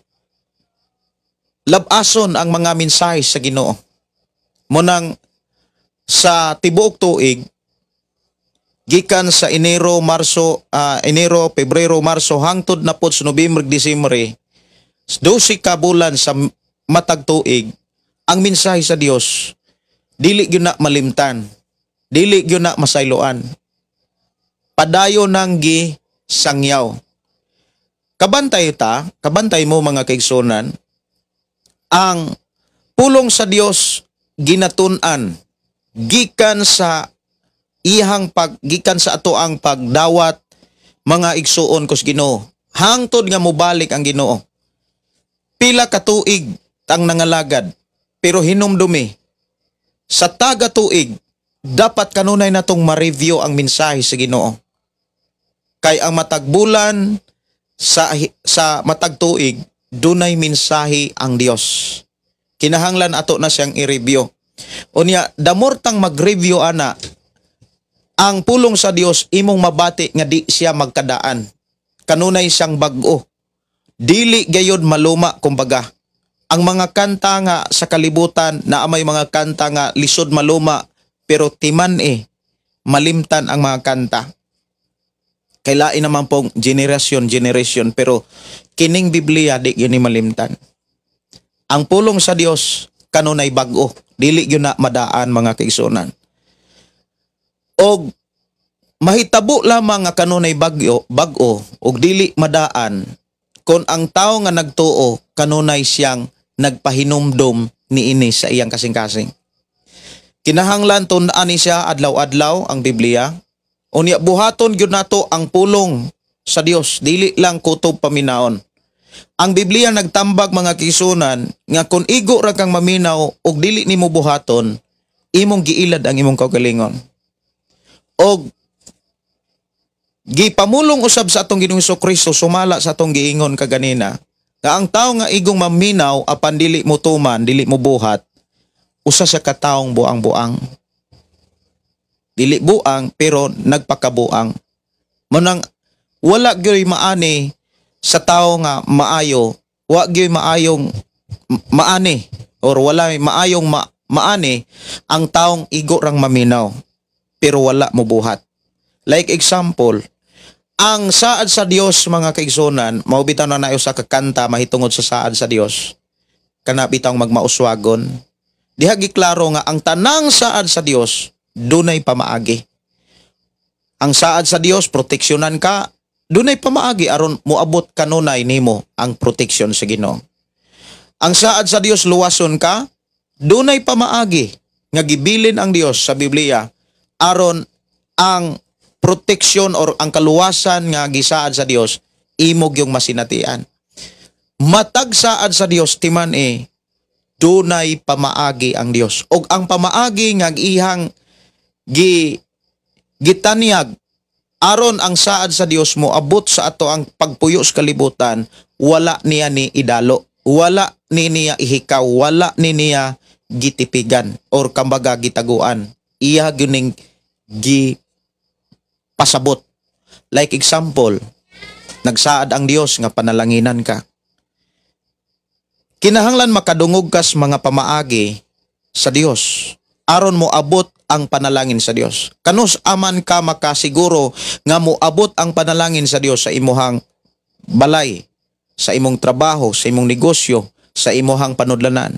labason ang mga mensahe sa Ginoo. Munang sa tibuok tuig, gikan sa Enero, Marso, Enero, Pebrero, Marso hangtod na pod sa Nobyembre, Disyembre, 12 ka bulan sa matag tuig, ang mensahe sa Dios dili gyud na malimtan, dili gyud na masayloan. Padayon nang gi sangyaw. Kabantay ta, kabantay mo, mga kaigsunan, ang pulong sa Dios ginatun-an gikan sa iyang pag gikan sa ato ang pagdawat, mga igsuon kus Ginoo, hangtod nga mobalik ang Ginoo. Pila ka tuig tang nangalagad, pero hinumdumi Sa taga tuig, dapat kanunay natong ma-review ang mensahe sa Ginoo. Kay ang matag bulan sa matag tuig, dunay mensahe ang Dios. Kinahanglan ato na siyang i-review. Unya, the more tang mag-review ana, ang pulong sa Dios imong mabati nga di siya magkadaan. Kanunay siyang bag-o. Dili gayod maluma kumbaga. Ang mga kanta nga sa kalibutan na may mga kanta nga lisod maluma, pero timan eh malimtan ang mga kanta. Kay lain naman pong generation generation, pero kining Biblia di gyud ni malimtan. Ang pulong sa Dios kanunay bag-o, dili gyud na madaan, mga kaigsuonan. Og mahitabo lamang nga kanunay bag-o og dili madaan kon ang tao nga nagtuo kanunay siyang nagpahinumdom niini sa iyang kasing-kasing. Kinahanglan tun-an ni siya adlaw-adlaw ang Biblia. Unya buhaton gyud nato ang pulong sa Dios, dili lang kutob paminaon. Ang Biblia nagtambag, mga kaigsuonan, nga kung igo ra kang maminaw og dili nimo buhaton, imong giilad ang imong kaugalingon. Og gipamulong usab sa atong Ginoong Kristo, sumala sa atong giingon kaganina, nga ang tao nga igong maminaw apan dili mo tuman, dili mo buhat, usa siya ka taong buang-buang. Dili buang pero nagpakabuang. Mao nang wala gyoy maani sa tao nga maayo, wa gyoy maayong maani or wala maayong maani ang taong igo rang maminaw pero wala mo buhat. Like example, ang saad sa Dios, mga kaigsuonan, mao bitaw na nayo sa kakanta mahitungod sa saad sa Dios. Kana bitawng magmauswagon. Diha giklaro nga ang tanang saad sa Dios dunay pamaagi. Ang saad sa Dios proteksyonan ka, dunay pamaagi aron moabot kanunay nimo ang proteksyon sa Ginoo. Ang saad sa Dios luwason ka, dunay pamaagi nga gibilin ang Dios sa Biblia aron ang proteksyon or ang kaluwasan nga gisaad sa Dios imo gyung masinatian. Matag saad sa Dios, timan eh dunay pamaagi ang Dios. Og ang pamaagi nga ihang gitanyag aron ang saad sa Dios mo abot sa ato ang pagpuyo sa kalibutan, wala niya ni idalo, wala ni niya ihikaw, wala ni niya gitipigan or kambaga gitaguan. Iya gyuning gi pasabot. Like example, nagsaad ang Dios nga panalanginan ka. Kinahanglan makadungog kas mga pamaagi sa Dios aron mo abot ang panalangin sa Dios. Kanus aman ka makasiguro nga moabot ang panalangin sa Dios sa imuhang balay, sa imong trabaho, sa imong negosyo, sa imuhang panudlanan,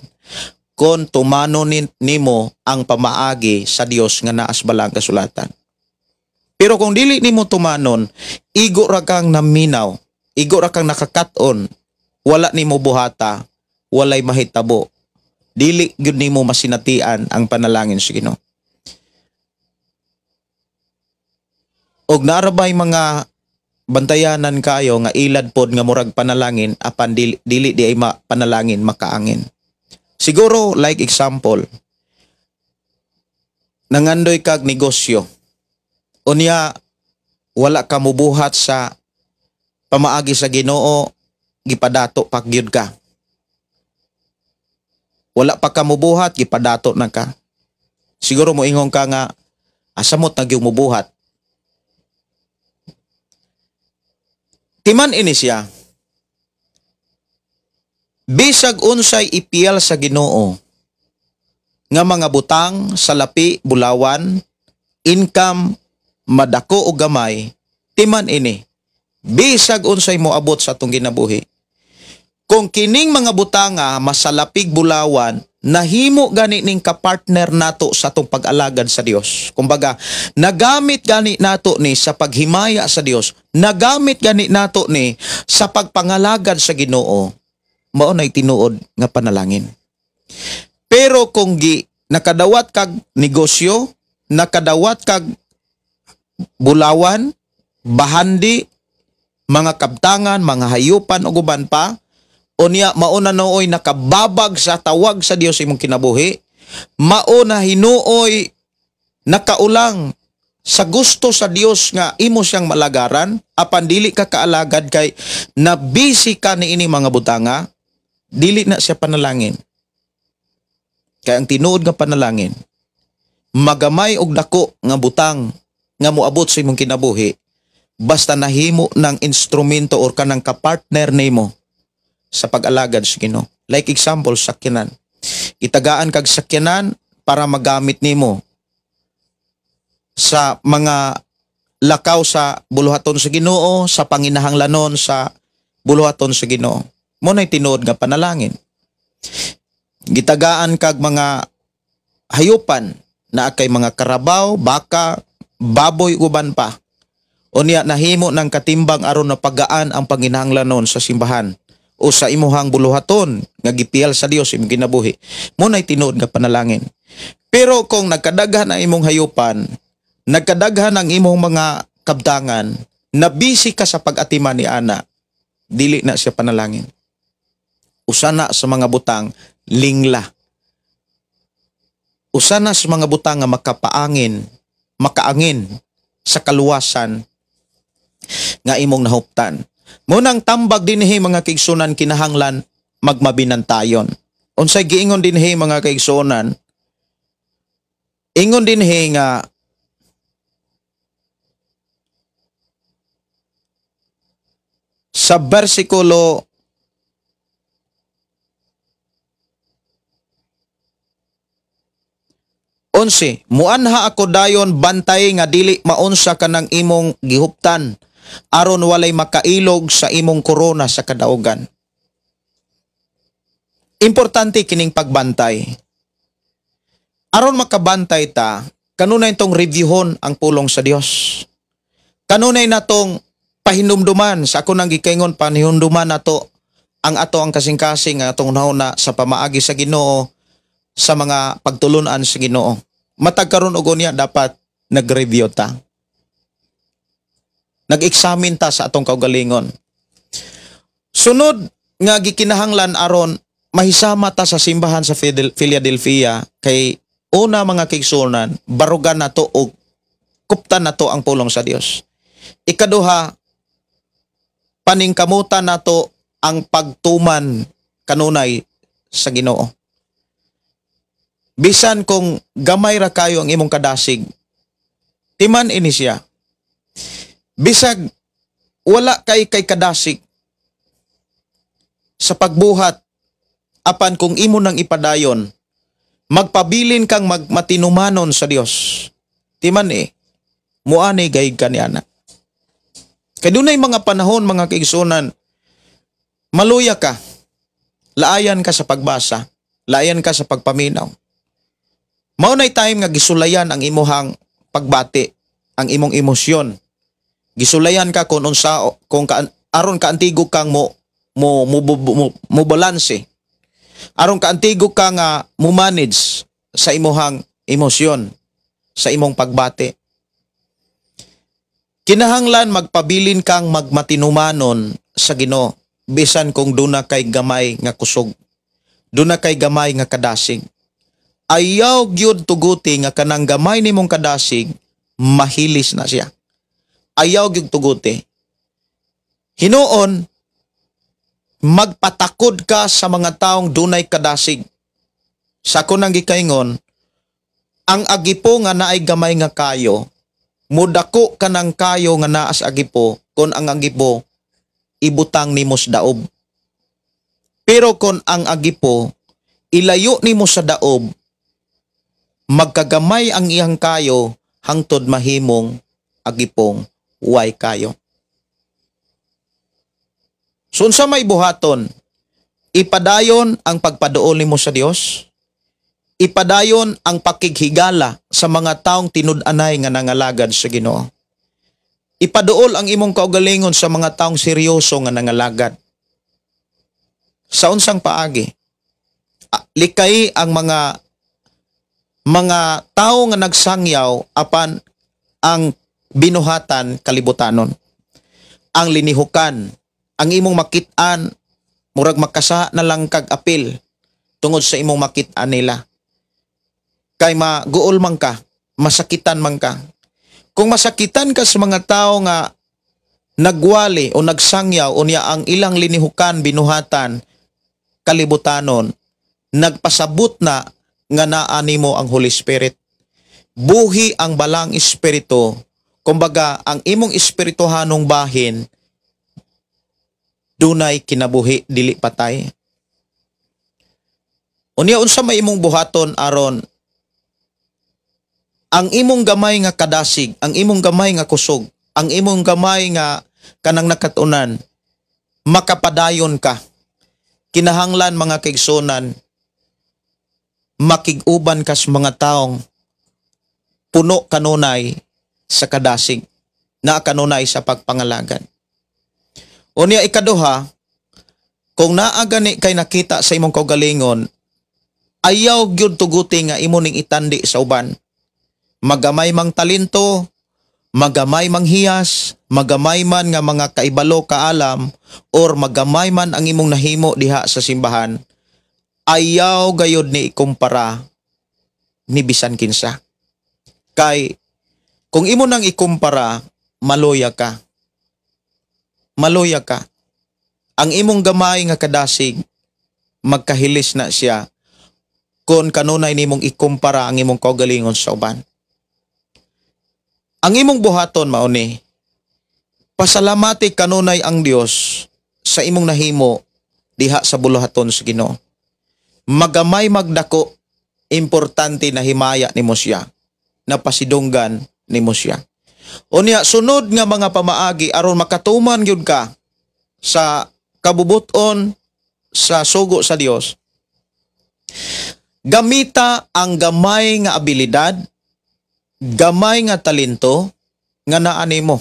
kon tumano nimo ang pamaagi sa Dios nga naa sa Balaang Kasulatan? Pero kung dili nimo tumanon, igo ra kang naminaw, igo ra kang nakakat-on, wala nimo buhata, walay mahitabo. Dili gyud nimo masinatian ang panalangin sa Ginoo. Og naarabay mga bantayanan kayo nga ilad pod nga murag panalangin apan dili di ay panalangin makaangin. Siguro like example, nangandoy kag negosyo. Unya wala ka mubuhat sa pamaagi sa Ginoo, gipadato pa gyud ka. Wala pa ka mubuhat, gipadato na ka. Siguro moingon ka nga asamot na gyud mubuhat. Timan ini siya. Bisag unsay ipiyal sa Ginoo nga mga butang, salapi, bulawan, income madako o gamay, timan ini. Bisag unsay moabot sa atong ginabuhi, kung kining mga butanga masalapig bulawan, nahimo gani ning kapartner nato sa atong pag-alagad sa Dios. Kumbaga, nagamit gani nato ni sa paghimaya sa Dios, nagamit gani nato ni sa pagpangalagad sa Ginoo, mao nay tinuod nga panalangin. Pero kung gi nakadawat kag negosyo, nakadawat kag bulawan, bahandi, mga kabtangan, mga hayupan ug uban pa, unya mauna nooy nakababag sa tawag sa Dios imong kinabuhi, Mao na hinuoy nakaulang sa gusto sa Dios nga imo siyang malagaran, apan dili ka kaalagad kay nabisi ka niini mga butanga, dili na siya panalangin. Kay ang tinuod nga panalangin, magamay og dako nga butang nga moabot sa imong kinabuhi, basta nahimo ng instrumento or kanang kapartner nimo sa pag-alagad sa Ginoo. Like example, sakyanan. Itagaan kag sakyanan para magamit nimo sa mga lakaw sa buluhaton sa Ginoo, sa panginahanglanon sa buluhaton sa Ginoo. Mo nay tinuod nga panalangin. Gitagaan kag mga hayupan na kay mga karabaw, baka, baboy, uban pa. Unya nahimo ng katimbang aron na pagaan ang panginahanglanon sa simbahan o sa imuhang buluhaton nga gipiyal sa Dios imong kinabuhi. Mo nay tinuod nga panalangin. Pero kung nagkadaghan ang imong hayupan, nagkadaghan ang imong mga kabtangan, nabisi ka sa pag-atiman ni ana, dili na siya panalangin. Usa na sa mga butang lingla. Usa na sa mga butang nga makapaangin, makaangin sa kaluwasan nga imong nahuptan. Munang tambag dinhi mga kaigsunan, kinahanglan magmabinantayon. Unsay giingon dinhi mga kaigsunan? Ingon dinhi nga sa bersikulo 11, muanha ako dayon, bantay nga dili maunsa kanang imong gihuptan, aron walay makailog sa imong korona sa kadaugan. Importante kining pagbantay. Aron makabantay ta, kanunay tong reviewhon ang pulong sa Dios. Kanunay natong pahinumduman sa ako nang gikaingon, pahinumduman nato ang ato ang kasing-kasing nga atong nauna sa pamaagi sa Ginoo, sa mga pagtulunan sa Ginoo. Matag karon og unya dapat nag-review ta. Nag-examine ta sa atong kaugalingon. Sunod nga gikinahanglan aron mahisama ta sa simbahan sa Philadelphia kay una mga kaigsuonan, barugan nato og kuptan nato ang pulong sa Dios. Ikaduha, paningkamutan nato ang pagtuman kanunay sa Ginoo. Bisan kung gamay ra kayo ang imong kadasig, timan ini siya. Bisag wala kay kay kadasig sa pagbuhat, apan kung imo nang ipadayon, magpabilin kang magmatinumanon sa Dios. Timan muani gayud ka ni ana. Kay dunay mga panahon mga kaigsunan, maluya ka, laayan ka sa pagbasa, laayan ka sa pagpaminaw. Mao nay time nga gisulayan ang imuhang pagbati, ang imong emosyon. Gisulayan ka kung unsa, kung ka, aron kaantigo kang mo mo mo, mo, mo balanse. Aron kaantigo ka nga mo manage sa imuhang emosyon, sa imong pagbati. Kinahanglan magpabilin kang magmatinumanon sa Ginoo bisan kung duna kay gamay nga kusog, duna kay gamay nga kadasig. Ayaw gyud tuguti nga kanang gamay nimong kadasig mahilis na siya. Ayaw gyud tuguti. Hinuon magpatakod ka sa mga taong dunay kadasig. Sa ako nang gikaingon, ang agipo nga naay gamay nga kayo, mudako ka ng kayo nga naa sa agipo kon ang agipo ibutang nimo sa daob. Pero kon ang agipo ilayo nimo sa daob, magkagamay ang iyang kayo hangtod mahimong agipong way kayo. So unsa may buhaton? Ipadayon ang pagpaduol nimo sa Dios. Ipadayon ang pakighigala sa mga taong tinud-anay nga nangalagad sa Ginoo. Ipaduol ang imong kaugalingon sa mga taong seryoso nga nangalagad. Sa unsang paagi? Likay ang mga tao nga nagsangyaw apan ang binuhatan kalibutanon. Ang linihukan, ang imong makit-an, murag makasa na lang kag apil tungod sa imong makit-an nila. Kay maguol man ka, masakitan man ka. Kung masakitan ka sa mga tao nga nagwali o nagsangyaw o niya ang ilang linihukan, binuhatan, kalibutanon, nagpasabot na nga naa nimo ang Holy Spirit. Buhi ang balang espiritu. Kumbaga, ang imong espirituhanong bahin dunay kinabuhi, dili patay. Unya unsa may imong buhaton aron ang imong gamay nga kadasig, ang imong gamay nga kusog, ang imong gamay nga kanang nakatunan, makapadayon ka. Kinahanglan, mga kaigsunan, makig-uban kas mga taong puno kanunay sa kadasig, na kanunay sa pagpangalagad. Unya ikaduha, kung naa gani kay nakita sa imong kaugalingon, ayaw gyud tuguti nga imo ning itandi sa uban. Magamay mang talento, magamay mang hiyas, magamay man nga mga kaibalo kaalam, or magamay man ang imong nahimo diha sa simbahan, ayaw gayod ni ikumpara ni bisan kinsa. Kay kung imo nang ikumpara, maluya ka. Maluya ka. Ang imong gamay nga kadasig, magkahilis na siya kung kanunay nimong ikumpara ang imong kaugalingon sa uban. Ang imong buhaton mao ni, pasalamati kanunay ang Dios sa imong nahimo diha sa buluhaton sa Ginoo. Magamay magdako, importante na himaya nimo siya, napasidunggan nimo siya. Unya sunod nga mga pamaagi aron makatuman gyud ka sa kabubuton sa sugo sa Dios. Gamita ang gamay nga abilidad, gamay nga talento nga naa nimo.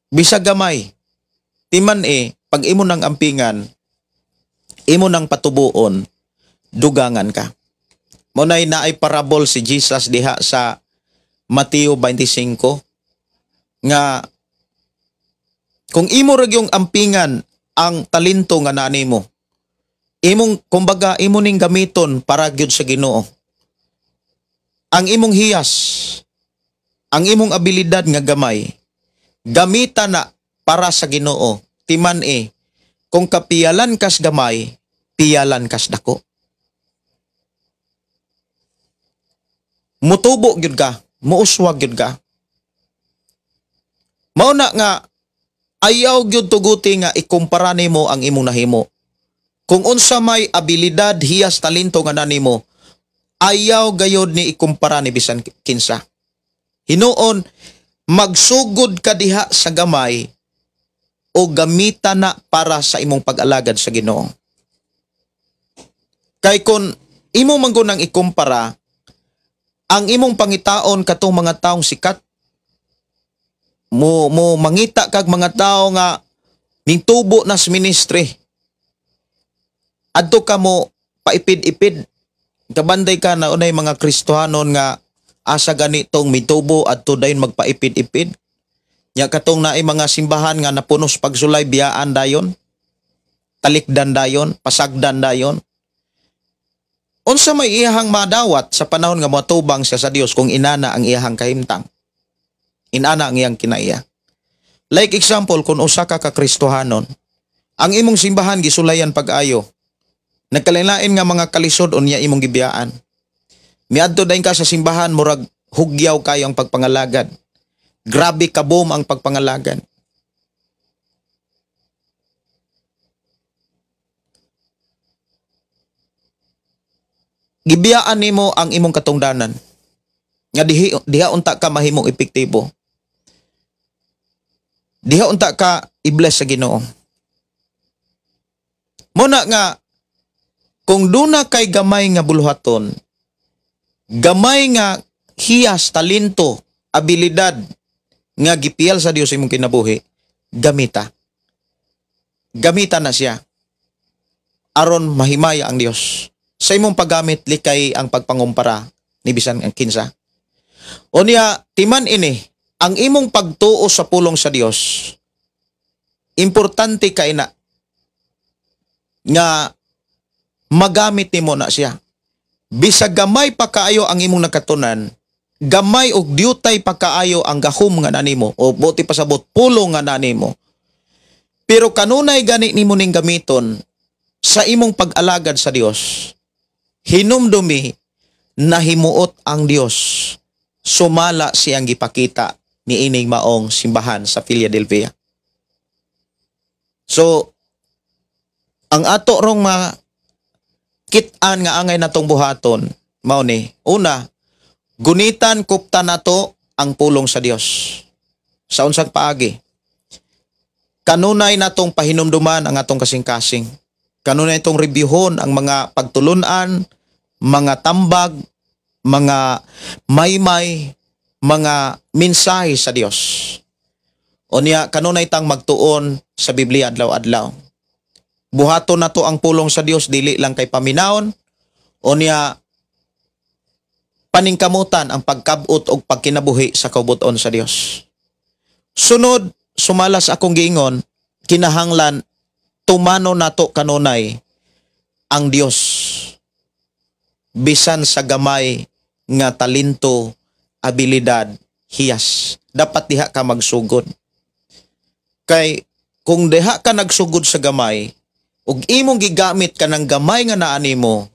Bisag gamay, timan pag imo nang ampingan, imo nang patubuon, dugangan ka. Mo nay naay parabol si Jesus diha sa Mateo 25 nga kung imo ra gyung ampingan ang talento nga naa nimo, imong kumbaga imo ning gamiton para gyud sa Ginoo. Ang imong hiyas, ang imong abilidad nga gamay, gamita na para sa Ginoo. Timan kung kapiyalan kas gamay, piyalan kas dako. Mutubo gyud ka, muuswag gyud ka. Mao na nga ayaw gyud tuguti nga ikumpara nimo ang imong nahimo. Kung unsa may abilidad, hiyas, talento nga nanimo, ayaw gayod ni ikumpara ni bisan kinsa. Hinuon, magsugod ka diha sa gamay o gamita na para sa imong pag-alagad sa Ginoo. Kay kon imo man gud nang ikumpara, ang imong pangitaon katong mga taong sikat, mo mangita kag mga tao nga ningtubo na sa ministry. Adto ka mo paipid-ipid. Kabanday ka na unay mga Kristohanon nga asa ganitong mitubo adto dayon magpaipid-ipid. Nya katong naay mga simbahan nga napunos pagsulay, biyaan dayon, talikdan dayon, pasagdan dayon. Unsa may iyahang madawat sa panahon nga moatubang siya sa Dios kung inana ang iyahang kahimtang? Inana ang iyang kinaiya. Like example, kung usa ka ka Kristohanon, ang imong simbahan gisulayan pag-ayo, nagkalain-lain nga mga kalisod unya imong gibiyaan. Miadto dayon ka sa simbahan, murag hugyaw kayo ang pagpangalagad. Grabe kabom ang pagpangalagad. Gibiyaan nimo ang imong katungdanan nga diha unta ka mahimong epektibo. Diha unta ka i-bless sa Ginoo. Muna nga kung duna kay gamay nga buluhaton, gamay nga hiyas, talento, abilidad nga gipiyal sa Dios imong kinabuhi, gamita. Gamita na siya aron mahimaya ang Dios. Sa imong paggamit, likay ang pagpangumpara ni bisan ang kinsa. Unya, timan ini, ang imong pagtuo sa pulong sa Dios, importante kay na nga magamit nimo na siya. Bisag gamay pa kaayo ang imong nakatunan, gamay og diutay pa kaayo ang gahom nga nanimo o buti pasabot pulong nga nanimo. Pero kanunay gani nimo ning gamiton sa imong pag-alagad sa Dios. Hinumdumi nahimuot ang Dios sumala siyang gipakita niining maong simbahan sa Philadelphia. So, ang ato rong makit-an nga angay natong buhaton, mao ni, una, gunitan kupta nato ang pulong sa Dios. Sa unsang paagi? Kanunay natong pahinumduman ang atong kasing-kasing. Kanunay itong reviewhon ang mga pagtulunan, mga tambag, mga maymay, mga mensahe sa Dios. O niya, kanunay tang magtuon sa Biblia adlaw-adlaw. Buhaton nato ang pulong sa Dios dili lang kay paminawon. O niya, paningkamutan ang pagkabot og pagkinabuhi sa kaubuton sa Dios. Sunod, sumalas akong giingon, kinahanglan tumano nato kanunay ang Dios bisan sa gamay nga talento, abilidad, hiyas. Dapat diha ka magsugod. Kay kung diha ka nagsugod sa gamay ug imong gigamit ka ng gamay nga naa nimo,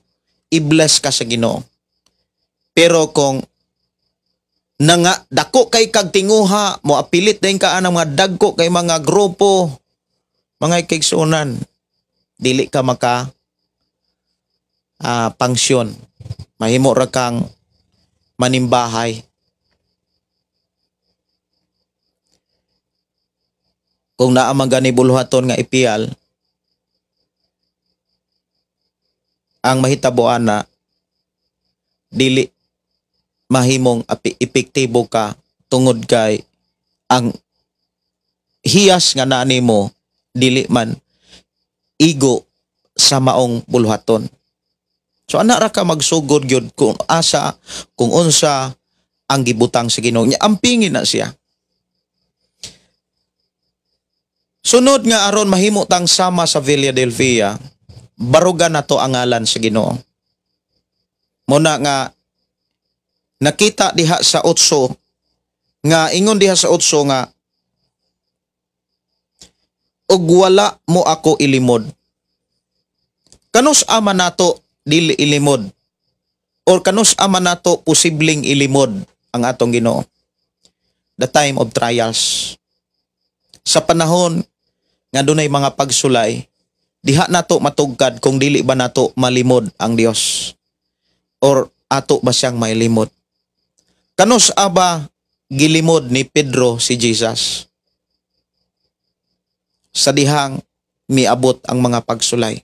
i-bless ka sa Ginoo. Pero kung nanga dako kay kag tinguha, mo apilit din ka anang mga dagko kay mga grupo, mga kaigsuonan, dili ka maka pangsyon. Mahimo ra kang manimbahay. Kung naa man gani buluhaton nga ipiyal, ang mahitabo ana dili mahimong epektibo ka tungod kay ang hiyas nga naa nimo dili man igo sa maong buluhaton. So ana ra ka magsugod gyud kung asa, kung unsa ang gibutang sa Ginoo. Nya ampingin na siya. Sunod nga aron mahimo tang sama sa Philadelphia, barugan nato ang ngalan sa Ginoo. Muna nga nakita diha sa 8 nga ingon diha sa 8 nga og wala mo ako ilimod. Kanus ama nato dili ilimod or kanus ama nato posibleng ilimod ang atong Ginoo? The time of trials. Sa panahon nga dunay mga pagsulay, diha nato matugkad kung dili ba nato malimod ang Dios or ato ba siyang mailimod. Kanus aba gilimod ni Pedro si Jesus sa dihang miabot ang mga pagsulay.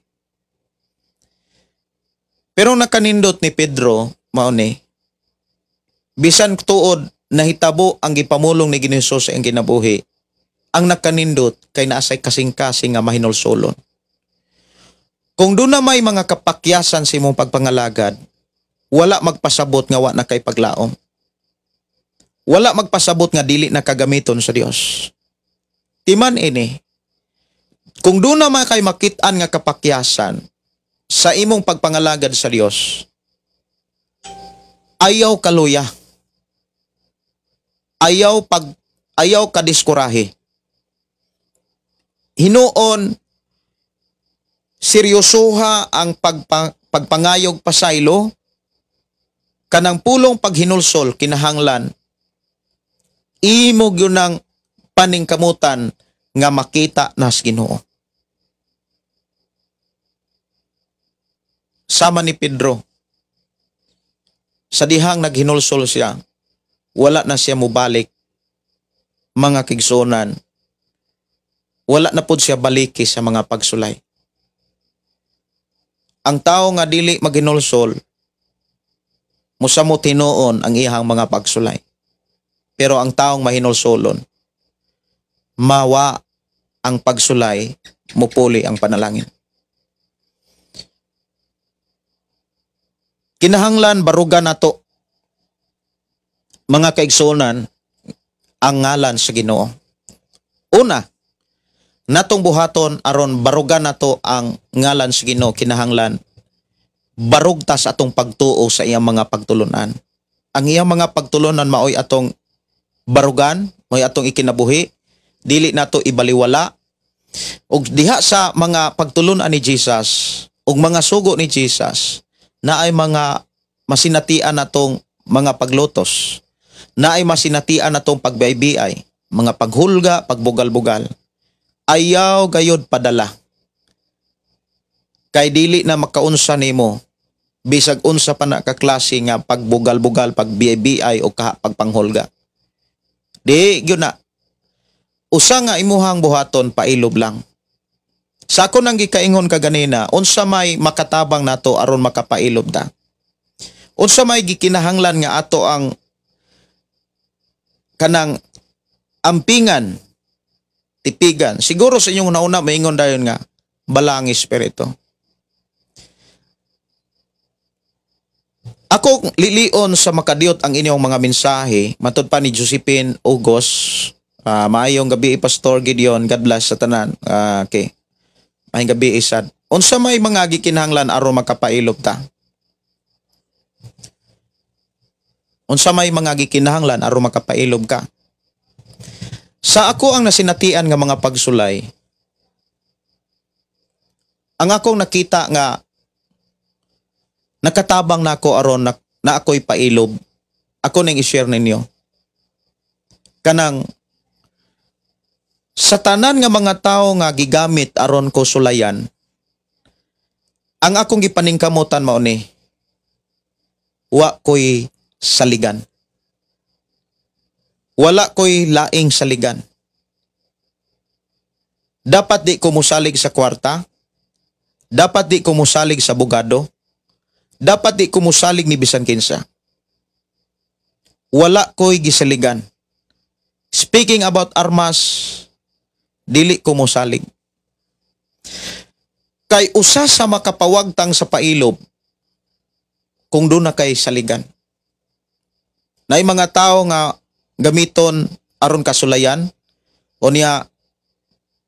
Pero nakanindot ni Pedro, mao ni, bisan tuod nahitabo ang gipamulong ni Ginoo sa iyang kinabuhi, ang nakanindot kay naasay kasing-kasing nga mahinulsolon. Kung doon na may mga kapakyasan sa imong pagpangalagad, wala magpasabot nga wa na kay paglaom. Wala magpasabot nga dili na kagamiton sa Dios. Timan ini, kung doon na may kay makit-an nga kapakyasan sa imong pagpangalagad sa Dios, ayaw kaluya. Ayaw kadiskurahe. Hinuon seryosoha ang pagpangayog pasaylo, kanang pulong paghinulsol kinahanglan imo gyud nang paningkamutan nga makita nas Ginoo. Sama ni Pedro, sa dihang naghinulsol siya, wala na siya mubalik, mga kigsunan. Wala na pod siya baliki sa mga pagsulay. Ang tao nga dili maghinulsol, musamot hinuon ang iyang mga pagsulay. Pero ang taong mahinulsolon, mawa ang pagsulay, mupuli ang panalangin. Kinahanglan baruga nato, mga kaigsuonan, ang ngalan sa Ginoo. Una, natong buhaton aron baruga nato ang ngalan sa Ginoo, kinahanglan Barog ta sa atong pagtuo sa iyang mga pagtulunan. Ang iyang mga pagtulunan maoy atong barugan, maoy atong ikinabuhi, dili nato ibaliwala. Ug diha sa mga pagtulunan ni Jesus ug mga sugo ni Jesus, naay mga masinatian natong mga paglutos, naay masinatian natong pagbiay, mga paghulga, pagbugal-bugal. Ayaw gayod padala. Kay dili na makaunsa nimo bisag unsa pa na ka klase nga pagbugal-bugal, pagbiay o pagpanghulga. Di gyud na. Usa nga imuhang buhaton, pailob lang. Sa ako nang gikaingon kaganina, unsa may makatabang nato aron makapailob ta? Unsa may gikinahanglan nga ato ang kanang ampingan, tipigan? Siguro sa inyong nauna maingon dayon nga balang espiritu. Ako lilion sa makadiyot ang inyong mga mensahe, matud pa ni Josephine Ugos. Maayong gabi, Pastor Gideon, God bless sa tanan. Okay. Maayong gabi isad. Unsa may mga gikinahanglan aron makapailob ta? Unsa may mga gikinahanglan aron makapailob ka? Sa ako ang nasinatian nga mga pagsulay, ang akong nakita nga nakatabang nako aron na ako'y pailob, ako ning i-share ninyo. Kanang sa tanan nga mga tawo nga gigamit aron ko sulayan, ang akong gipaningkamutan mao ni, wa ko'y saligan. Wala ko'y laing saligan. Dapat di ko musalig sa kwarta, dapat di ko musalig sa bugado, dapat di ko musalig ni bisan kinsa. Wala ko'y gisaligan. Speaking about armas, dili ko musalig. Kay usa sa makapawagtang sa pailob, kung doon na kay saligan. Naay mga tao nga gamiton aron kasulayan, o niya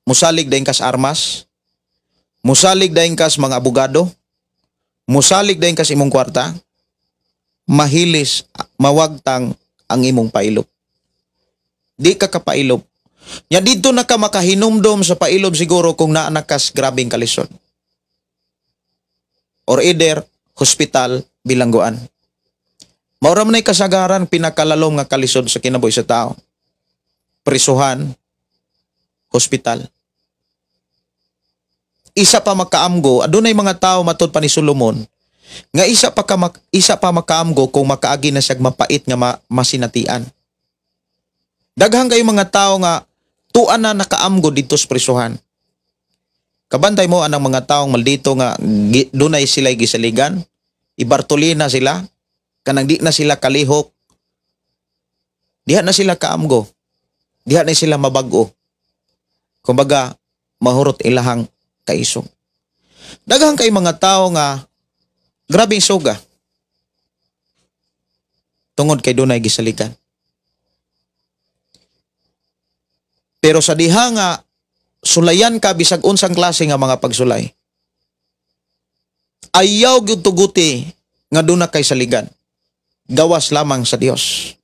musalig dayon kas armas, musalig dayon kas mga abogado, musalig dayon kas imong kwarta, mahilis, mawagtang ang imong pailob. Di ka kapailob. Nya didto na ka makahinumdom sa pailob siguro kung naa na kas grabeng kalisod. Or either hospital, bilangguan. Maura man ay kasagaran pinakalalom nga kalisod sa kinabuhi sa tao. Prisuhan, hospital. Isa pa makaamgo, adunay mga tao matud pa ni Solomon nga isa pa makaamgo kung makaagi na siyag mapait nga masinatian. Daghang kayo mga tao nga tuan na nakaamgo didto sa prisuhan. Kabantay mo anang mga taong maldito nga dunay sila'y gisaligan, ibartolina sila, kanang di na sila kalihok, diha na sila kaamgo, diha na sila mabag-o. Kumbaga, mahurot ilahang kaisog. Daghang kay mga tao nga grabeng suga tungod kay dunay gisaligan. Pero sa diha nga sulayan ka bisag unsang klase nga mga pagsulay, ayaw gyud tuguti nga duna kay saligan. Gawas lamang sa Dios.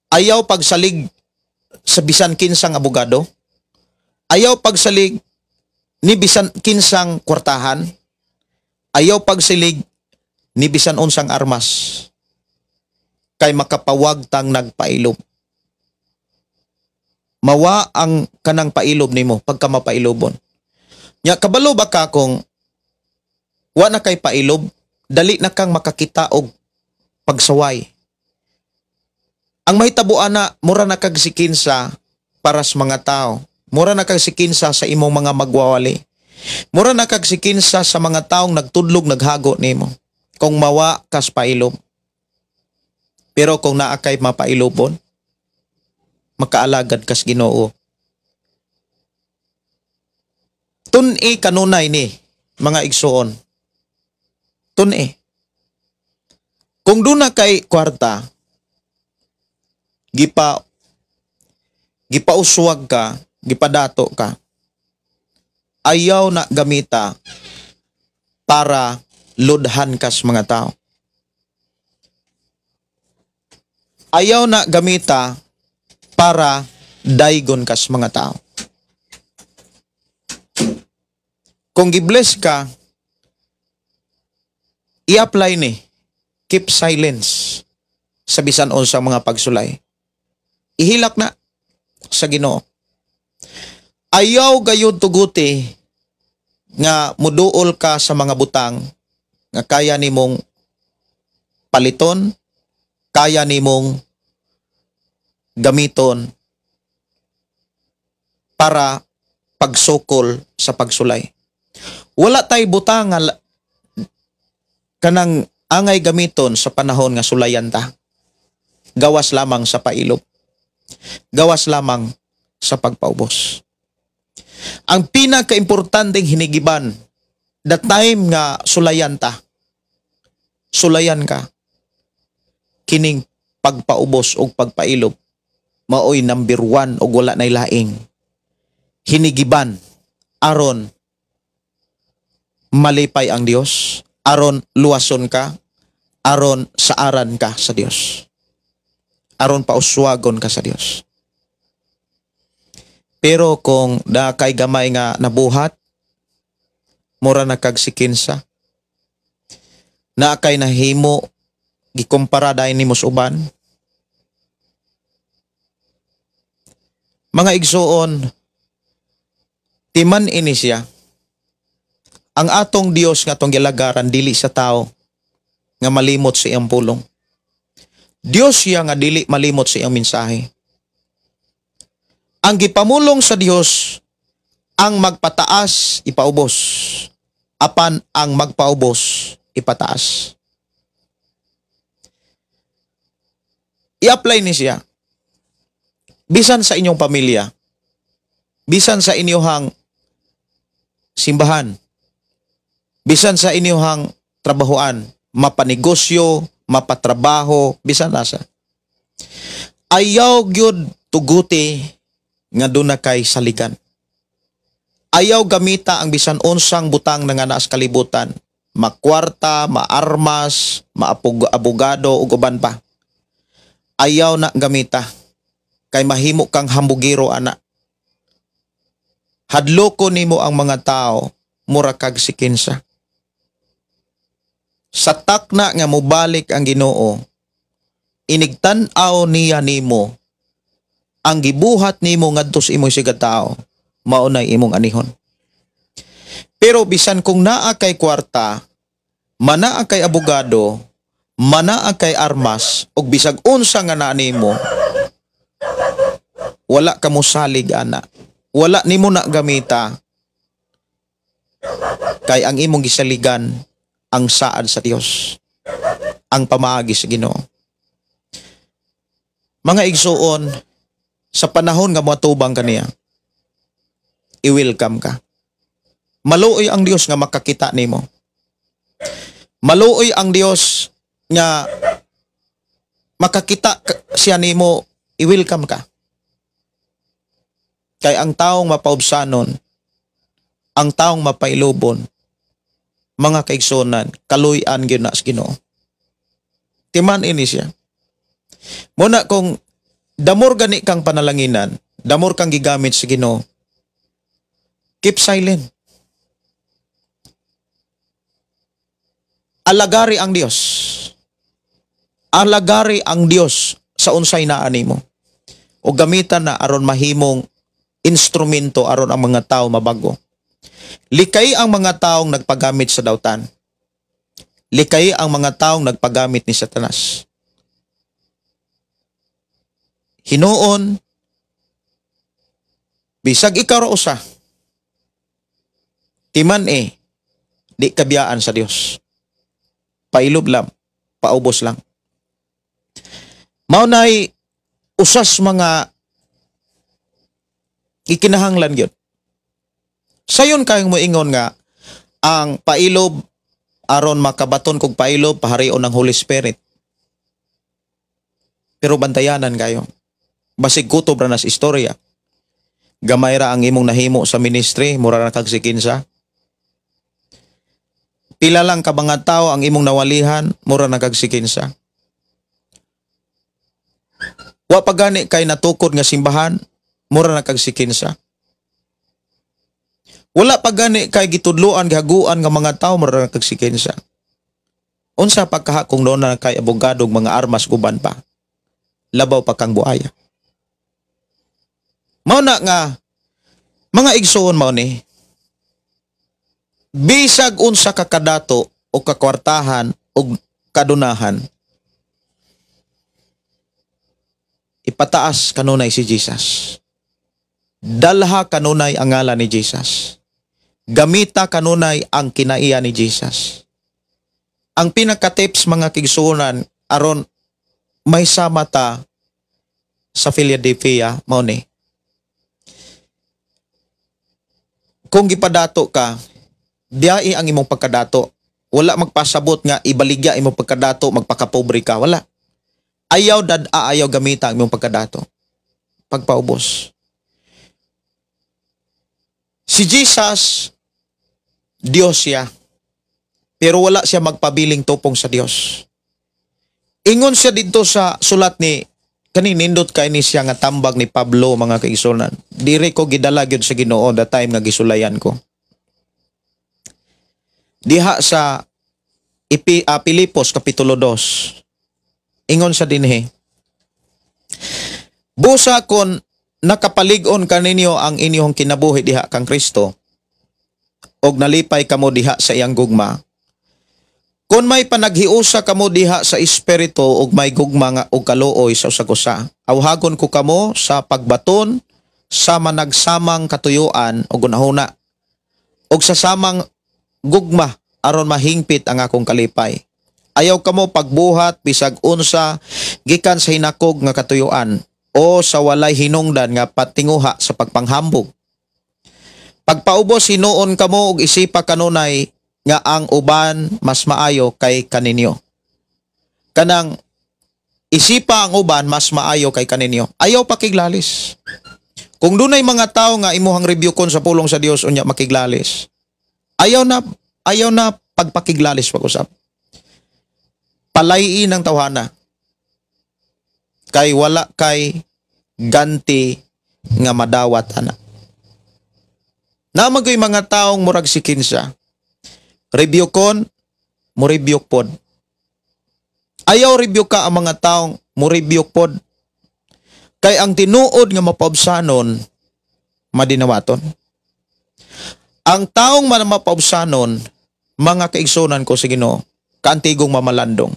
Ayaw pagsalig sa bisan kinsang abogado, ayaw pagsalig ni bisan kinsang kwartahan, ayaw pagsalig ni bisan unsang armas, kay makapawagtang nagpailob. Mawa ang kanang pailob nimo pagka mapailobon. Nya kabalo ba ka kung wa na kay pailob, dali na kang makakita og pagsaway. Ang mahitabo ana, mura na kag sikinsa para sa mga tao. Mura na kag sikinsa sa imong mga magwawali. Mura na kag sikinsa sa mga taong nagtudlog naghago nimo. Kung mawa kas pailob. Pero kung naa kay mapailobon, makaalagad kas Ginoo. Tun-i kanunay ni mga igsuon. Tun-i. Kung duna kay kwarta, gipauswag ka, gipadato ka, ayaw na gamita para ludhan kas mga tao. Ayaw na gamita para daygon kas mga tao. Kung gibless ka, i-apply ni, keep silence sa bisan unsa mga pagsulay. Ihilak na sa Ginoo. Ayaw gayud tuguti nga muduol ka sa mga butang nga kaya nimong paliton, kaya nimong gamiton para pagsukol sa pagsulay. Wala tay butang nga kanang angay gamiton sa panahon nga sulayan ta. Gawas lamang sa pailob. Gawas lamang sa pagpaubos. Ang pinakaimportanteng hinigiban, the time nga sulayan ta, sulayan ka, kining pagpaubos o pagpailob, maoy number 1 og wala nay laing hinigiban aron malipay ang Dios, aron luwason ka, aron saaran ka sa Dios, aron pauswagon ka sa Dios. Pero kung da kay gamay nga nabuhat, mura na kag sikinsa, na kay nahimo gikumpara dayon nimo sa uban. Mga igsuon, timan ini siya. Ang atong Dios nga atong gilagaran dili sa tao nga malimot sa iyang pulong. Dios siya nga dili malimot sa iyang mensahe. Ang gipamulong sa Dios, ang magpataas ipaubos, apan ang magpaubos ipataas. I-apply ni siya. Bisan sa inyong pamilya, bisan sa inyong simbahan, bisan sa inyong trabahoan, mapanegosyo, mapatrabaho, bisan asa. Ayaw gyud tuguti nga duna kay saligan. Ayaw gamita ang bisan unsang butang nga naa sa kalibutan, makwarta, maarmas, maabogado ug uban pa. Ayaw na gamita kay mahimo kang hambugiro ana. Hadloko nimo ang mga tao, mura kag sikinsa. Sa takna nga mobalik ang Ginoo, inigtan-aw niya nimo ang gibuhat nimo ngadto sa imong sigad tao, mao nay imong anihon. Pero bisan kung naa kay kwarta, manaa kay abogado, manaa kay armas, og bisag unsa nga naa nimo, wala ka mosalig ana. Wala nimo na gamita kay ang imong gisaligan ang saad sa Dios, ang pamaagi sa Ginoo. Mga igsuon, sa panahon nga moatubang kaniya, i-welcome ka. Maluoy ang Dios nga makakita nimo. Maluoy ang Dios nga makakita siya nimo, i-welcome ka. Kay ang taong mapaubsanon, ang taong mapailubon, mga kaigsunan, kaluy-an gyud na sa Ginoo. Timan ini siya. Muna kung damor gani kang panalanginan, damor kang gigamit sa Ginoo, keep silent. Alagari ang Dios. Alagari ang Dios sa unsay naa nimo. O gamitan na aron mahimong instrumento aron ang mga tao mabago. Likay ang mga taong nagpagamit sa dautan. Likay ang mga taong nagpagamit ni Satanas. Hinuon, bisag ikaw ra usa, timan di kabiyaan sa Dios. Pailob lang, paubos lang. Mao nay usas mga ikinahanglan gyud. Sayon kayong moingon nga ang pailob aron makabaton kog pailob paharion ng Holy Spirit. Pero bantayanan kayo. Basig kutob ra nas istorya. Gamay ra ang imong nahimo sa ministry, mura ra kag sikinsa. Pila lang ka mga tao ang imong nawalihan, mura na kag sikinsa. Wa pa gani kay natukod nga simbahan, mura na kag sikinsa. Wala pa gani kay gitudloan, gihaguan nga mga tao, mura na kag sikinsa. Unsa pa kaha kung doon na kay abogado, mga armas, guban pa. Labaw pa kang buaya. Mao na nga mga igsoon, mao ni bisag unsa ka kadato o kakwartahan o kadunahan, ipataas kanunay si Jesus. Dalha kanunay ang ngalan ni Jesus. Gamita kanunay ang kinaiya ni Jesus. Ang pinaka-tips, mga kigsuonan, aron may sama ta sa Philadelphia, mao ni. Kung gipadato ka, biyai ang imong pagkadato. Wala magpasabot nga ibaligya imong pagkadato, magpakapobre ka. Wala. Ayaw dad-a, ayaw gamita ang imong pagkadato. Pagpaubos. Si Jesus, Diyos siya. Pero wala siya magpabiling tupong sa Diyos. Ingon siya dito sa sulat ni, kaninindot kay ni siya nga tambag ni Pablo, mga kaigsunan. Diri ko gidala gyud sa Ginoo the time nga gisulayan ko. Diha sa Pilipos Kapitulo 2. Ingon sa dinhi. Busa kon nakapalig-on kaninyo ang inyong kinabuhi diha kang Kristo og nalipay kamo diha sa iyang gugma. Kung may panaghiusa kamo diha sa espiritu og may gugma nga og kaluoy sa usag-usa, awhagon ko kamo sa pagbaton sa managsamang katuyuan og hunahuna og sa samang gugma aron mahingpit ang akong kalipay. Ayaw kamo pagbuhat bisag unsa gikan sa hinakog nga katuyuan o sa walay hinungdan nga patinguha sa pagpanghambog. Pagpaubos hinuon kamo og isipa kanunay nga ang uban mas maayo kay kaninyo. Kanang isipa ang uban mas maayo kay kaninyo. Ayaw pakiglalis. Kung dunay mga tao nga imuhang review kon sa pulong sa Dios unya makiglalis, ayaw na pagpakiglalis pag-usap. Palayin ang tawhana. Kay wala kay ganti nga madawat ana. Namagoy mga taong murag sikinsa. Review kon, mo review pod. Ayaw review ka ang mga taong mo review pod. Kay ang tinuod nga mapaubsanon, madinawaton. Ang taong mapaubsanon, mga kaigsunan ko sa Ginoo, kaantigong mamalandong.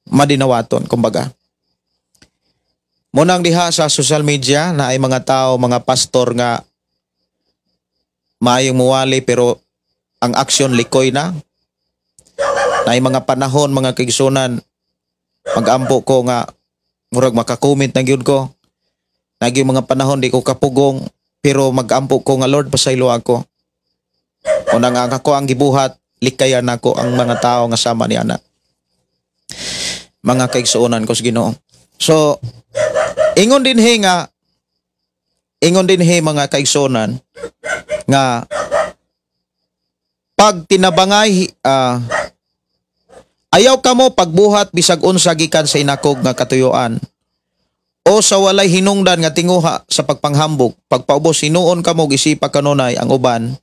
Madinawaton, kumbaga. Munang diha sa social media na ay mga tao, mga pastor nga maayong muwali pero ang aksyon likoy na. Na ay mga panahon, mga kaigsunan, mag-ampo ko nga murag makakomment na gyud ko. Naging mga panahon di ko kapugong pero mag-ampo ko nga Lord pasaylo ako. Unang ang ako ang gibuhat, likayan nako ang mga tao nga sama ni ana. Mga kaigsuonan ko sa Ginoo. So ingon dinhi nga, ingon dinhi mga kaigsuonan nga pag tinabangay, ayaw kamo pagbuhat bisag unsa gikan sa inakog nga katuyuan o sa walay hinungdan nga tinguha sa pagpanghambog. Pagpaubos hinuon kamo gisipa kanunay ang uban,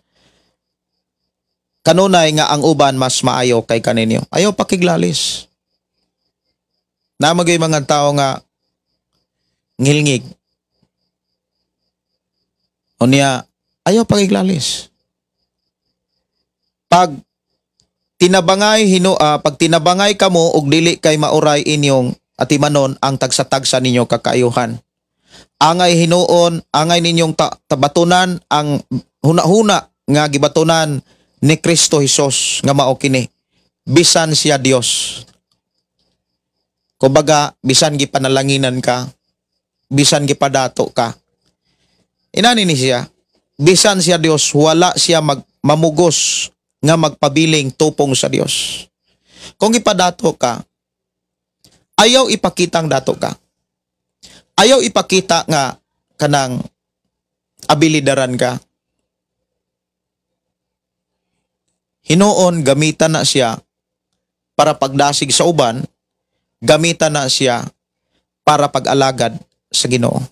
kanunay nga ang uban mas maayo kay kaninyo. Ayaw pakiglalis. Namagay mga tao nga ngilngig. Unya, ayaw pakiglalis. Pag tinabangay pag tinabangay kamo og dili kay mauray inyong atimanon ang tagsa-tagsa ninyo kakaayuhan. Angay hinuon, angay ninyong tabatunan ang huna-huna nga gibatunan ni Kristo Hesus nga mao kini. Bisan siya Dios. Kumbaga, bisan gipanalanginan ka, bisan gipadato ka. Inani ni siya, bisan siya Dios, wala siya mamugos nga magpabiling tupong sa Dios. Kung ipadato ka, ayaw ipakitang dato ka. Ayaw ipakita nga kanang abilidaran ka. Hinuon gamitan na siya para pagdasig sa uban, gamitan na siya para pag-alagad sa Ginoo.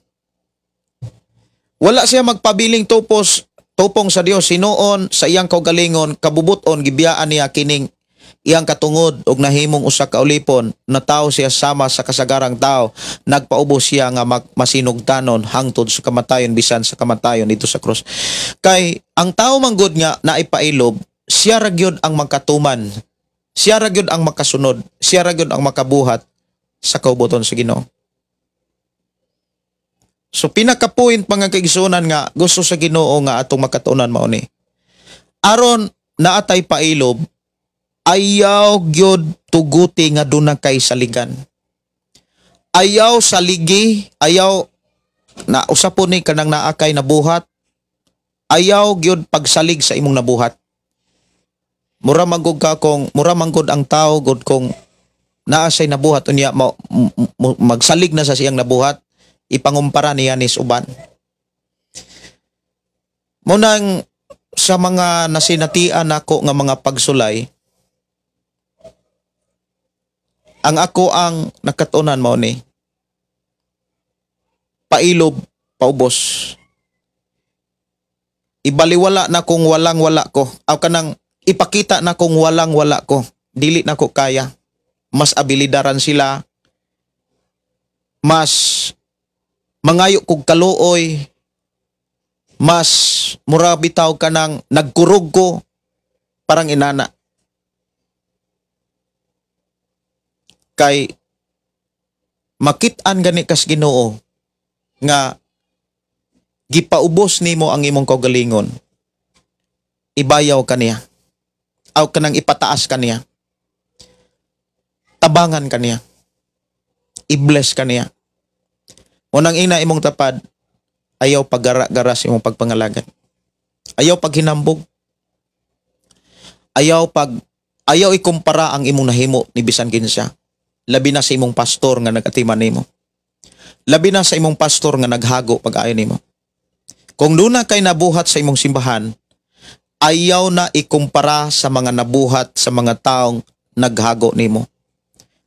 Wala siya magpabiling tupong sa Dios. Hinuon sa iyang kaugalingon, kabubuton, gibiyaan niya kining iyang katungod og nahimong usa ka ulipon, natawo siya sama sa kasagarang tao, nagpaubos siya nga masinugtanon hangtod sa kamatayon, bisan sa kamatayon dito sa krus. Kay ang tao manggod nga naipailob, siya ra gyud ang magkatuman, siya ra gyud ang makasunod, siya ra gyud ang makabuhat sa kaubuton sa Ginoo. So pinaka-point, mga kaigsuonan, nga gusto sa Ginoo nga atong makatunan mao ni. Aron naatay pailob, ayaw gyud tuguti nga duna kay saligan. Ayaw saligi, ayaw na usa po ni kanang naa kay nabuhat. Ayaw gyud pagsalig sa imong nabuhat. Mura manggod ang tao gud kung naa say nabuhat, unya magsalig na sa siyang nabuhat, ipangumpara niya ni uban. Munang sa mga nasinatian nako nga mga pagsulay, ang ako ang nakatunan mao ni pailob, paubos. Ibaliwala na kung walang wala ko. Aw kanang ipakita na kung walang wala ko. Dili na ko kaya. Mas abilidaran sila. Mas mangayo kog kaluoy. Mas mura bitaw ka nang nagkurog ko, parang inana. Kay makit-an gani kas Ginoo nga gipaubos nimo ang imong kaugalingon, ibayaw kaniya, aw kanang ipataas kaniya, tabangan kaniya, i-bless kaniya. Unang ina imong tapad, ayaw paggara-gara sa imong pagpangalagad, ayaw paghinambog, ayaw ikumpara ang imong nahimo ni bisan kinsa, labi na sa imong pastor nga nag-atiman nimo, labi na sa imong pastor nga naghago pag-ayo nimo. Kung duna kay nabuhat sa imong simbahan, ayaw na ikumpara sa mga nabuhat sa mga taong naghago nimo.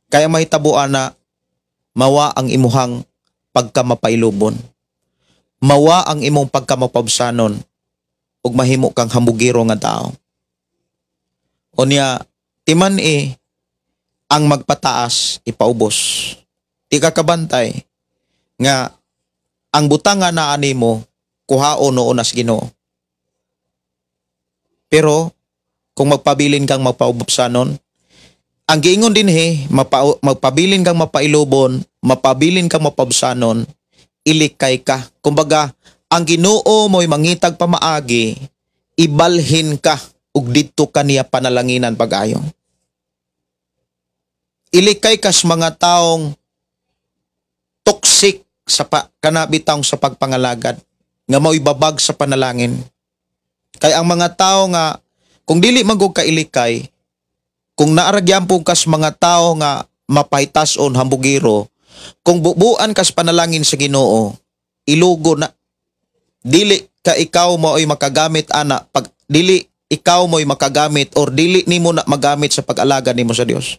Kaya mahitabuan na mawa ang imuhang pagkamapailubon. Mawa ang imong pagkamapabsanon ug mahimo kang hambugiro nga tao. Unya, timan ang magpataas ipaubos. Di ka kabantay nga ang butang nga naa nimo kuhaon noon as Ginoo. Pero kung magpabilin kang mapaubsanon, ang giingon dinhi, magpabilin kang mapailubon, mapabilin kang mapabsanon, ilikay ka. Kumbaga, ang Ginoo mo'y mangitag pamaagi, ibalhin ka ug didto ka niya panalanginan pag-ayo. Ilikay kas mga taong toxic sa kanabitang sa pagpangalagad nga mao'y babag sa panalangin. Kay ang mga tao nga kung dili magug kailikay, kung naaragyampong kas mga tao nga mapahitason hambugiro, kung bubuan kas panalangin sa Ginoo, ilugo na. Dili ka ikaw mo'y makagamit ana pag dili ikaw mo'y makagamit or dili nimo na magamit sa pag-alaga nimo sa Dios.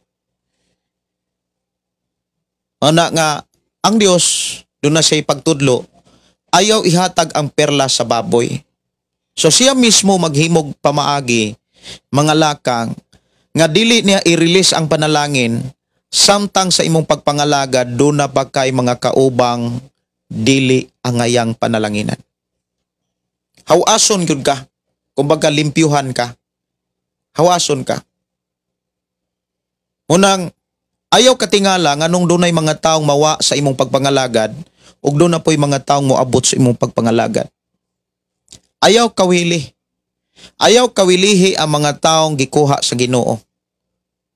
Ana nga ang Dios doon na siya'y pagtudlo, ayaw ihatag ang perla sa baboy. So siya mismo maghimog pamaagi, mga lakang, nga dili niya i-release ang panalangin, samtang sa imong pagpangalaga, doon na ba kay mga kaubang dili angayang panalanginan. Hawason gyud ka, kumbaga limpyuhan ka, hawason ka. Unang, ayaw katingala nganong dunay mga taong mawa sa imong pagpangalagad ug doon na po'y mga taong moabot sa imong pagpangalagad. Ayaw kawili. Ayaw kawilihi ang mga taong gikuha sa Ginoo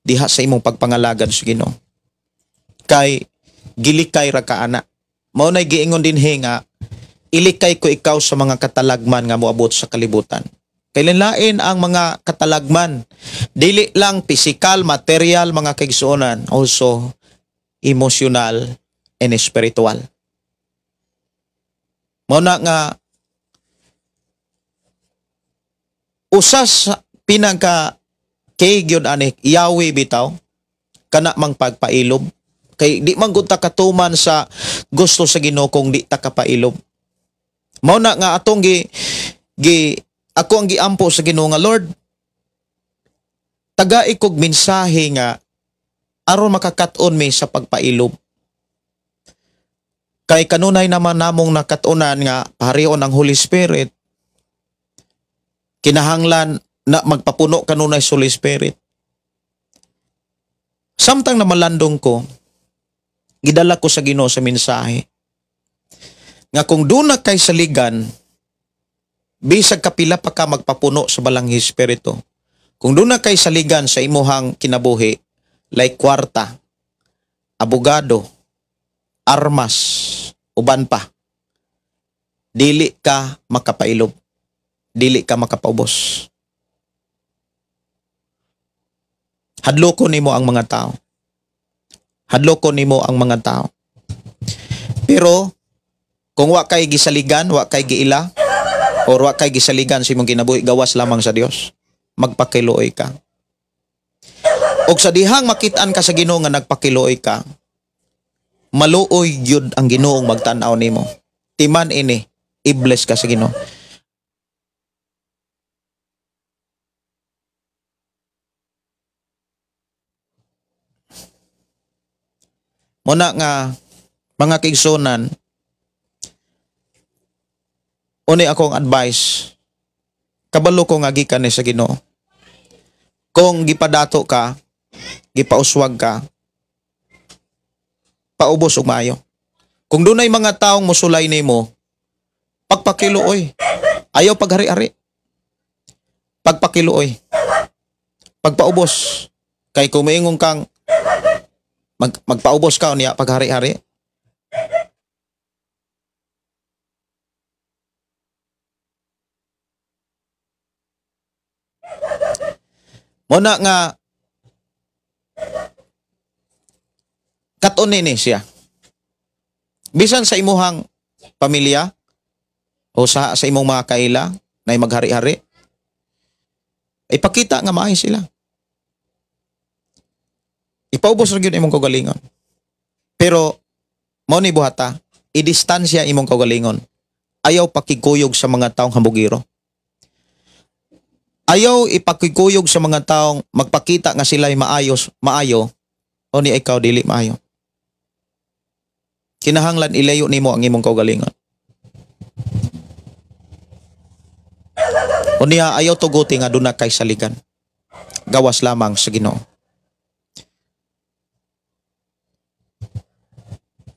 diha sa imong pagpangalagad sa Ginoo. Kay gilikay ra ka ana. Mao nay giingon dinhi nga ilikay ko ikaw sa mga katalagman nga moabot sa kalibutan. Kay lain ang mga katalagman. Dili lang physical, material, mga kaigsuonan, also emotional and spiritual. Mao na nga usas pinaka Kay gyud ani yawi bitaw kana mang pagpailob. Kay di man gud ta katuman sa gusto sa Ginoo kung di ta kapailob. Mao na nga atong gi ako ang giampo sa Ginoo nga Lord, tagai kog mensahe nga aron makakat-on mi sa pagpailob. Kay kanunay naman namong nakat-onan nga paharion ang Holy Spirit, kinahanglan na magpapuno kanunay sa Holy Spirit. Samtang namalandong ko, gidala ko sa Ginoo sa mensahe nga kung doon na kay saligan, bisag kapila pa ka magpapuno sa Balang Espiritu. Kung doon na kay saligan sa imuhang kinabuhi, like kwarta, abogado, armas, uban pa, dili ka makapailob, dili ka makapaubos. Hadloko nimo ang mga tao. Hadloko nimo ang mga tao. Pero kung wa kay gisaligan, wa kay giila, or wa kay gisaligan sa imong kinabuhi, gawas lamang sa Dios, magpakiluoy ka. Og sa dihang makit-an ka sa Ginoo nga nagpakiluoy ka, maluoy gyud ang Ginoong magtan-aw nimo. Timan ini, i-bless ka sa Ginoo. Muna nga mga kaigsunan, uni akong advice, kabalo ko nga gikan ni sa Ginoo. Kung gipadato ka, gipauswag ka, paubos og maayo. Kung dunay mga taong mosulay nimo, pagpakiluoy. Ayaw paghari-hari. Pagpakiluoy. Pagpaubos. Kay kung moingon kang magpaubos ka niya paghari-hari. Muna nga kat-on ni siya. Bisan sa imuhang pamilya o sa imong mga kaila na maghari-hari, ipakita nga maayo sila. Ipaubos ra gyud imong kaugalingon. Pero mao ni buhata, idistansya imong kaugalingon. Ayaw pakigkuyog sa mga taong hambugiro. Ayaw ipakikuyog sa mga taong magpakita nga sila'y maayos, maayo, o ni ikaw dili maayo. Kinahanglan ilayo nimo ang imong kaugalingon. O niya ayaw tuguti nga duna kay saligan. Gawas lamang sa Ginoo.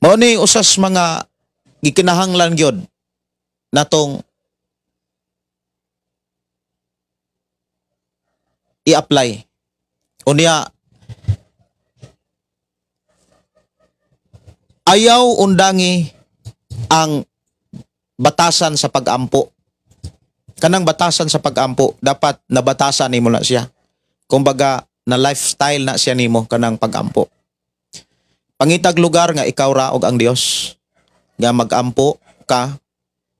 Mao ni usas mga gikinahanglan gyud natong i-apply. O niya ayaw undangi ang batasan sa pag-ampo. Kanang batasan sa pag-ampo, dapat nabatasan nimo na siya. Kumbaga, na lifestyle na siya nimo kanang pag-ampo. Pangitag lugar nga ikaw ra og ang Dios, nga mag-ampo ka,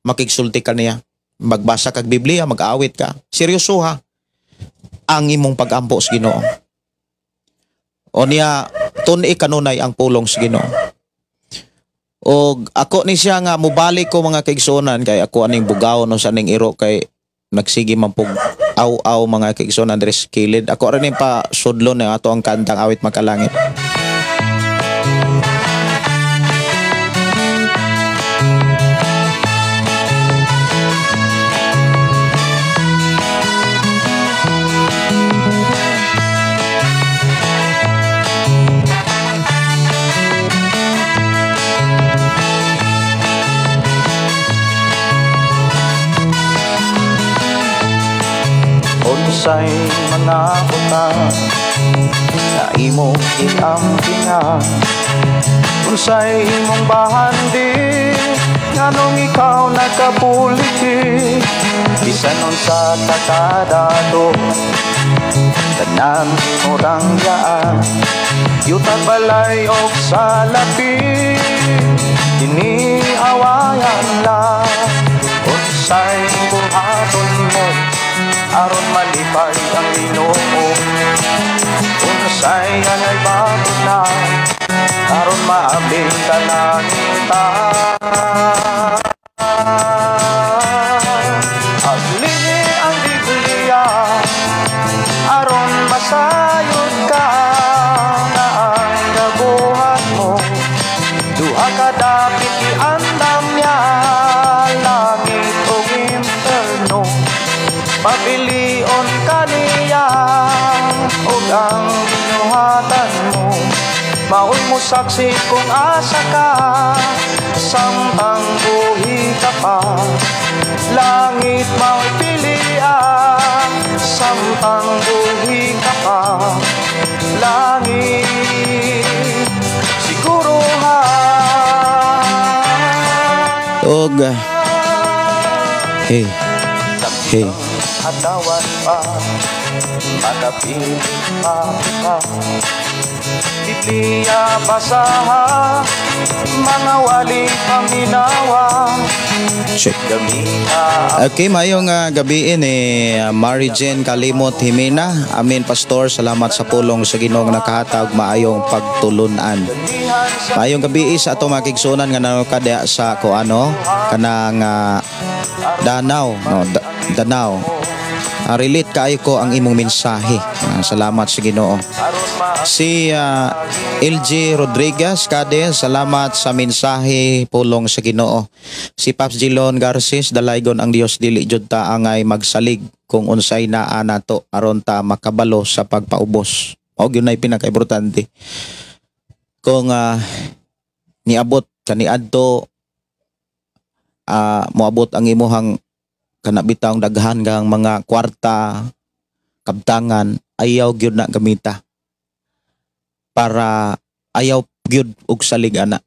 makigsulti ka niya, magbasa kag Biblia, mag-awit ka. Seryoso ha ang imong pag-ampo sa Ginoo. O niya, tun-i kanunay ang pulong sa Ginoo. Og ako ni siya nga mubalik ko mga kaigsuonan kay ako aning bugaw no sa aning iro kay nagsige man pug aw-aw mga kaigsuonan diri sa kilid. Ako ra ning pa sudlon na ato ang kantang Awit Makalangit. Unsay mga butang na imong giampingan, unsay imong bahandi nganong ikaw nakapuliti, bisan unsa ka kadato tanan imong yaan, yutag balay og salapi kini awayan lang. Unsay buhaton mo aron malipay ang Ginoo, butang. Aglini ang Biblia aron masayod ka nga ang gabuhat mo duha ka dapit iandam niya, langit ug imperno. Pabilion kaniya ug ang binuhatan mo maoy mosaksi kung asa ka samtang buhi ka pa. Langit mao'y pilian samtang buhi ka pa. Langit siguro ha. Og hey, hey. Atawan pa, makapili pa kita. Biblia basaha, mga wali paminawa. Check. Gamita. Okay, maayong gabi ni Mary Jane Kalimot Jimena. Amen, Pastor. Salamat sa pulong sa Ginoo nga nakahatag maayong pagtulunan. Maayong gabi sa ato mga kigsunan nga nanood sa kuano kanang Danau, no, Danau. Relate kaayo ko ang imong mensahe. Salamat sa Ginoo. Si LG Rodriguez Cade, salamat sa mensahe, pulong sa Ginoo. Si Paps Gilon Garces, dalaygon ang Dios, dili jud ta angay magsalig kung unsay naa nato aron ta makabalo sa pagpaubos. O gyud nay pinakaimportante. Kung niabot kaniadto, moabot ang imuhang kana bitawng daghan kang mga kwarta, kabtangan, ayaw gyud na gamita para ayaw gyud og salig ana,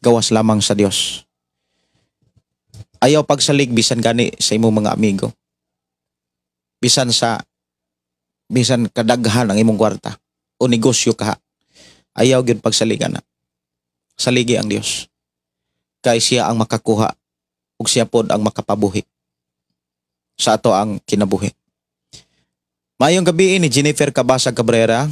gawas lamang sa Dios. Ayaw pagsalig bisan gani sa imong mga amigo, bisan kadaghan ang imong kwarta o negosyo ka, ayaw gyud pagsalig ana. Saligi ang Dios kay siya ang makakuha ug siya pod ang makapabuhi sa ato ang kinabuhi. Maayong gabi ni Jennifer Cabasa Cabrera.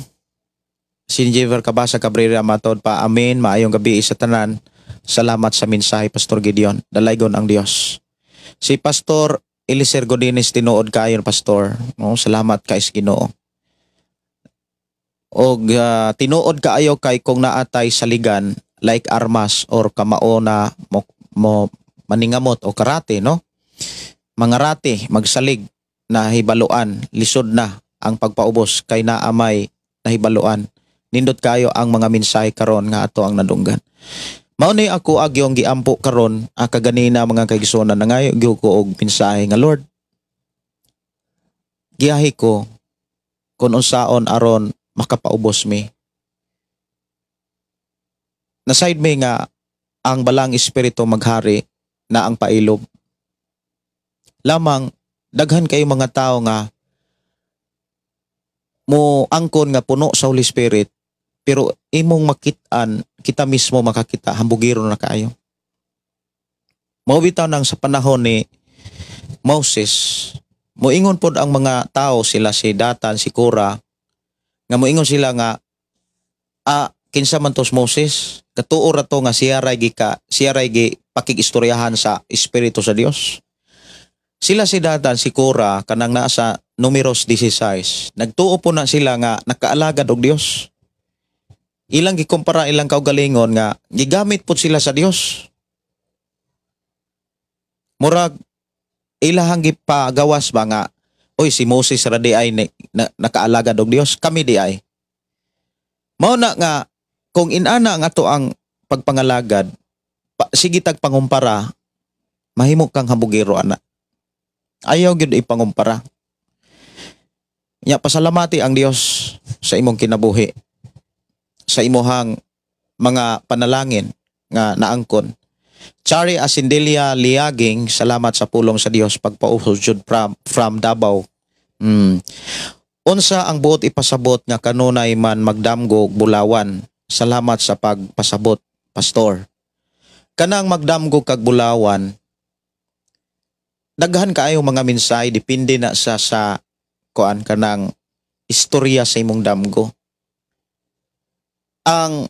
Si Jennifer Cabasa Cabrera matod pa, amen, maayong gabi sa tanan. Salamat sa mensahe, Pastor Gideon. Dalaygon ang Dios. Si Pastor Eliser Godines, tinuod kaayo, Pastor. No, salamat kay sa Ginoo. Og tinuod kaayo kay kung naatay saligan like armas or kamao na mo maningamot o karate, no, mga rate magsalig na hibaluan, lisod na ang pagpaubos kay naamay nahibaluan. Nindot kayo ang mga mensahe karon nga ato ang nadunggan. Mao ni ako agyong giampo karon kaganina, mga kaigsuonan, nangayo gyud ko og mensahe nga, Lord, giyahi ko kung unsaon aron makapaubos mi. Nasayod mi nga ang balang espiritu maghari na ang pailob. Lamang daghan kayo mga tao nga mo angkon nga puno sa Holy Spirit, pero imong makit-an, kita mismo makakita, hambugiro na kaayo. Mao bitaw nang sa panahon ni Moses, moingon pod ang mga tao, sila si Datan, si Cora, nga moingon sila nga, "Kinsa man tos Moses? Katuo ra to nga siya ray gi pakig-istoryahan sa espiritu sa Dios." Sila si Datan, si Cora, kanang naa sa Numeros 16. Nagtuo po na sila nga nakaalagad og Dios. Ilang gikumpara ilang kaugalingon nga gigamit po sila sa Dios. Murag ilahang gipagawas ba nga, "Oy, si Moses ra di ay nakaalagad og Dios, kami di ay." Mao na nga kung inana nga to ang pagpangalagad, sige tag pangumpara, mahimo kang hambugiro ana. Ayaw gyud ipangumpara. Nya pasalamati ang Dios sa imong kinabuhi, sa imuhang mga panalangin nga naangkon. Chari Asindelia Liaging, salamat sa pulong sa Dios, pagpaubos jud from Davao. Unsa ang buot ipasabot nga kanunay man magdamgo og bulawan? Salamat sa pagpasabot, Pastor. Kanang magdamgo kag bulawan, daghan kaayo mga mensahe, depende na sa kuan, kanang istorya sa imong damgo. Ang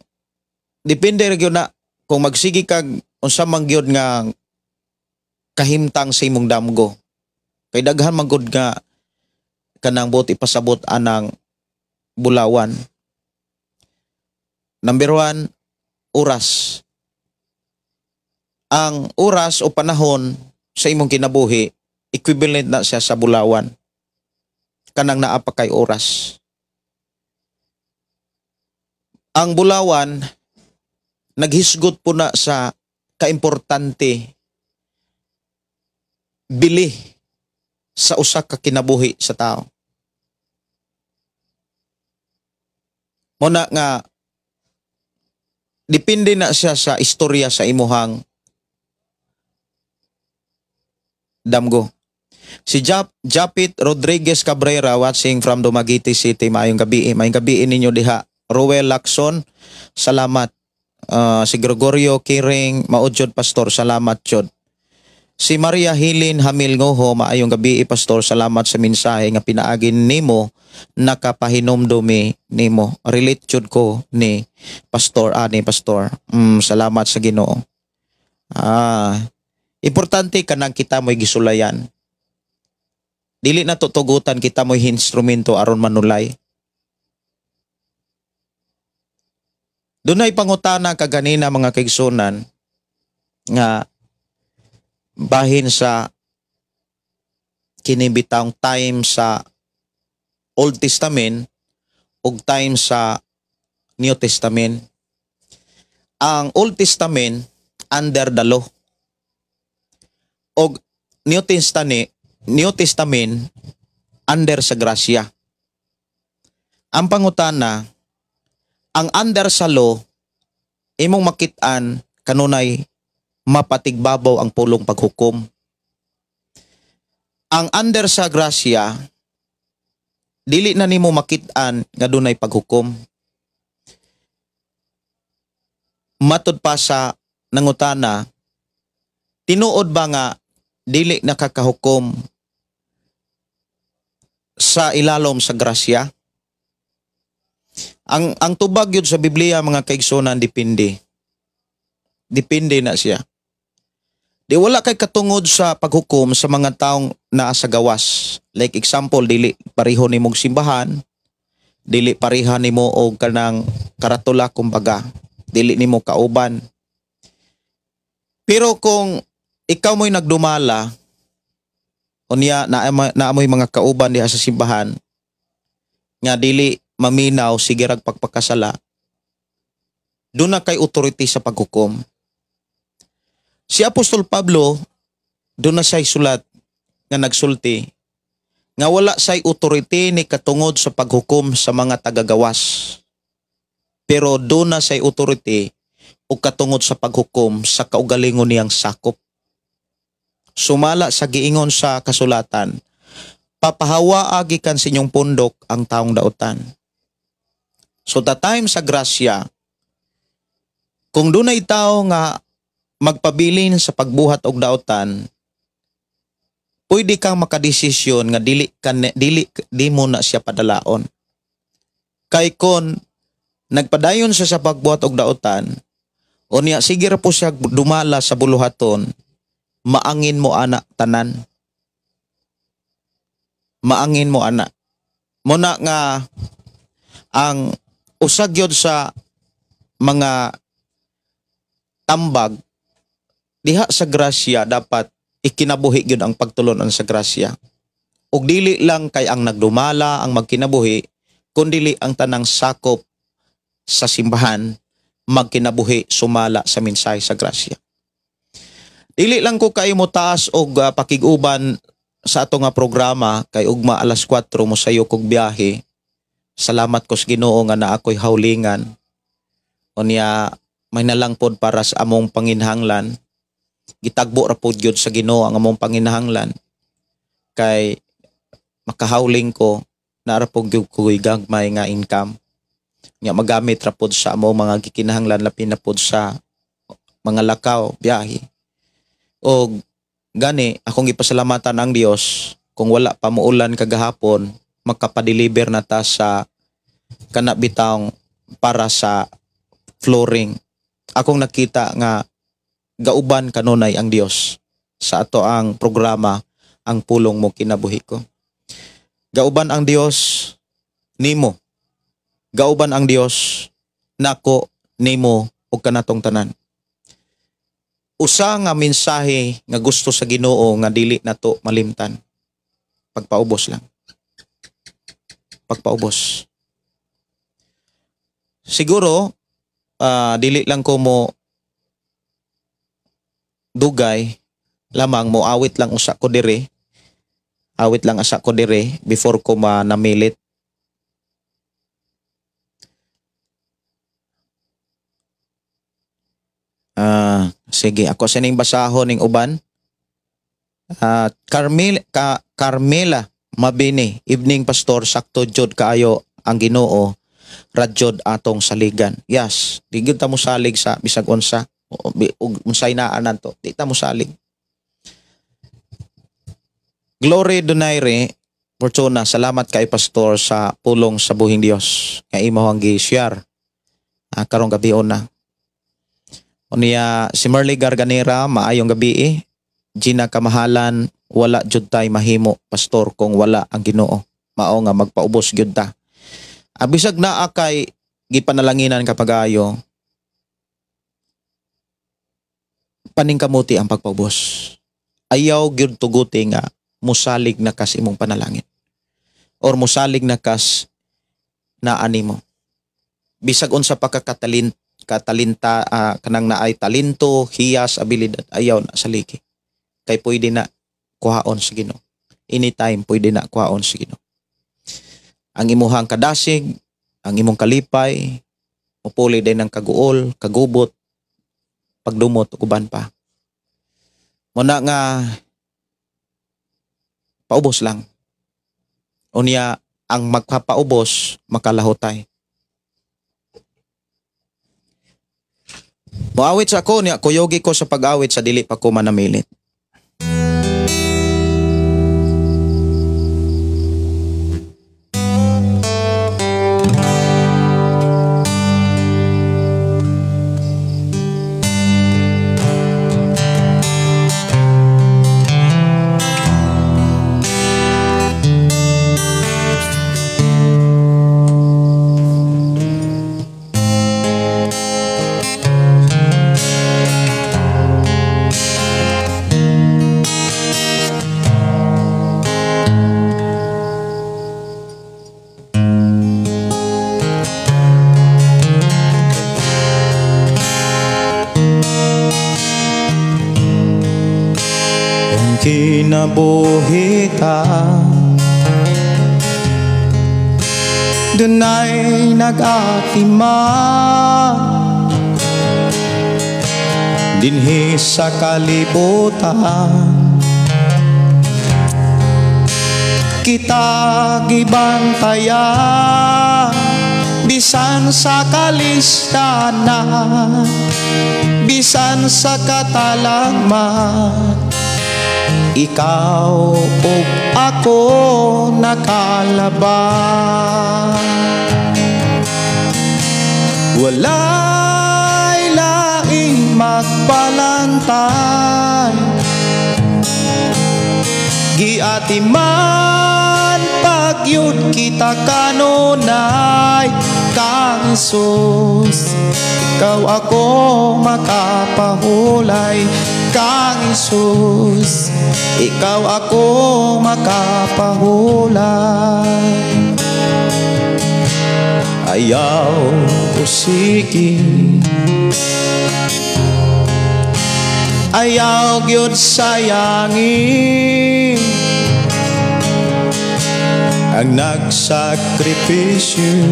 depende ra gyud na Kung magsige kag unsa man gyud nga kahimtang sa imong damgo, kay daghan man gud nga kanang buot ipasabot anang bulawan. Number 1, oras. Ang oras o panahon sa imong kinabuhi, equivalent na siya sa bulawan. Kanang naa pa kay oras. Ang bulawan, naghisgot po na sa kaimportante bili sa usa ka kinabuhi sa tao. Muna nga depende na siya sa istorya sa imuhang damgo. Si Japit Rodriguez Cabrera watching from Dumaguete City. Maayong gabi. Maayong gabi ninyo diha. Ruel Lacson, salamat. Si Gregorio Kiring Maudjod, Pastor, salamat jud. Si Maria Hilin Hamil Ngoho, maayong gabi, Pastor, salamat sa mensahe nga pinaagin nimo, nakapahinomdumi nimo. Relate jud ko ni Pastor, ani Pastor. Salamat sa Ginoo. Importante kanang kita mo'y gisulayan. Dili na tutugutan kita mo'y instrumento aron manulay. Dunay pangutana kaganina, mga kaigsunan, nga bahin sa kinibitang time sa Old Testament ug time sa New Testament. Ang Old Testament under the law og New Testament under sa grasya. Ang pangutana, ang under sa law, imong makit-an kanunay mapatigbabaw ang pulong paghukom. Ang under sa grasya, dili na nimo makit-an nga dunay paghukom. Matud pa sa nangutana, tinuod ba nga dili nakakahukom sa ilalom sa grasya? Ang tubag yun sa Biblia, mga kaigsunan, depende. Depende na siya. Di wala kay katungod sa paghukom sa mga taong naa sa gawas. Like example, dili pareho nimong simbahan, dili pareha nimo og kanang karatula kumbaga, dili nimo kauban. Pero kung ikaw mo'y nagdumala, unya naa mo'y mga kauban diha sa simbahan nga dili maminaw, sige rag pagpakasala, doon na kay authority sa paghukom. Si Apostol Pablo, doon na siya'y sulat nga nagsulti, nga wala siya'y authority ni katungod sa paghukom sa mga tagagawas. Pero doon na siya'y authority o katungod sa paghukom sa kaugalingon niyang sakop. Sumala sa giingon sa kasulatan, papahawa gikan sa inyong pundok ang taong dautan. So the time sa grasya, kung dunay tao nga magpabilin sa pagbuhat og dautan, pwede kang makadesisyon nga dili ka dili di mo na siya padalaon. Kay kon nagpadayon siya sa pagbuhat og dautan, unya sige ra po siya dumala sa buluhaton, maangin mo ana tanan. Maangin mo ana. Muna nga ang usag gyud sa mga tambag diha sa grasya, dapat ikinabuhi gyud ang pagtulunan sa grasya. Ug dili lang kay ang nagdumala ang magkinabuhi, kundili ang tanang sakop sa simbahan magkinabuhi sumala sa mensahe sa grasya. Dili lang ko kay mo taas og pakig-uban sa ato nga programa kay ugma alas 4 mo sayo kog biyahe. Salamat ko sa Ginoo nga naa ko'y hawlingan. Unya may nalang pod para sa among panginhanglan. Gitagbo ra pod gyud sa Ginoo ang among panginahanglan. Kay makahawling ko, naa ra pod gyud ko'y gagmay nga income. Nga magamit ra pod sa among mga gikinahanglan, labi na pod sa mga lakaw, biyahe. Og gani akong gipasalamatan ang Dios, kung wala pa muulan kagahapon, makapadeliver na ta sa kana bitawng para sa flooring. Akong nakita nga gauban kanunay ang Dios sa ato ang programa Ang Pulong Mo Kinabuhi Ko. Gauban ang Dios nimo. Gauban ang Dios nako, nimo ug kanatong tanan. Usa nga mensahe nga gusto sa Ginoo nga dili nato malimtan. Pagpaubos lang. Pagpaubos. Siguro dili lang ko mo dugay lamang, mo awit lang usa ko dire. Awit lang asa ko dire before ko manamilit. Sige, ako sining basahon ning uban. Carmela Mabini, evening pastor, sakto jud kaayo ang Ginoo, radyod atong saligan. Yes, di gyud ta mo salig sa bisag unsa ug unsay naa nato, di ta mo salig. Glory Donaire Fortuna, salamat kay pastor sa pulong sa buhing Dios nga imo ang gi-share karong gabi una. Unya si Merly Garganera, maayong gabi eh. Gina Kamahalan, wala jud tay mahimo pastor kung wala ang Ginoo. Mao nga magpaubos gyud ta. Bisag naa kay gipanalanginan ka pagayo, paningkamuti ang pagpaubos. Ayaw gyud tuguti nga musalig na kas imong panalangin or musalig na kas naa nimo. Bisag unsa pa ka katalinta, kanang naay talento, hiyas, abilidad, ayaw na saligi. Kay pwede na kuhaon sa Ginoo. Anytime pwede na kuhaon sa Ginoo. Ang imuhang kadasig, ang imong kalipay, mupuli din ang kaguol, kagubot, pagdumot ug uban pa. Muna nga paubos lang. Unya ang magpapaubos makalahutay. Moawit sa ako niya, kuyogi ko sa pag-awit sa dili pa ko manamilit. Kinabuhi ta, dunay nag-atima dinhi sa kalibutan. Kita gibantayan bisan sa kalistanan, bisan sa katalagman. Ikaw ug ako nakalaban. Walay laing magbalantay, giatiman pagyud kita kanunay. Kang Hesus, ikaw ako makapahulay. Kang Hesus, ikaw ako makapahulay. Ayaw usiki, ayaw gyud sayangi ang nagsakripisyo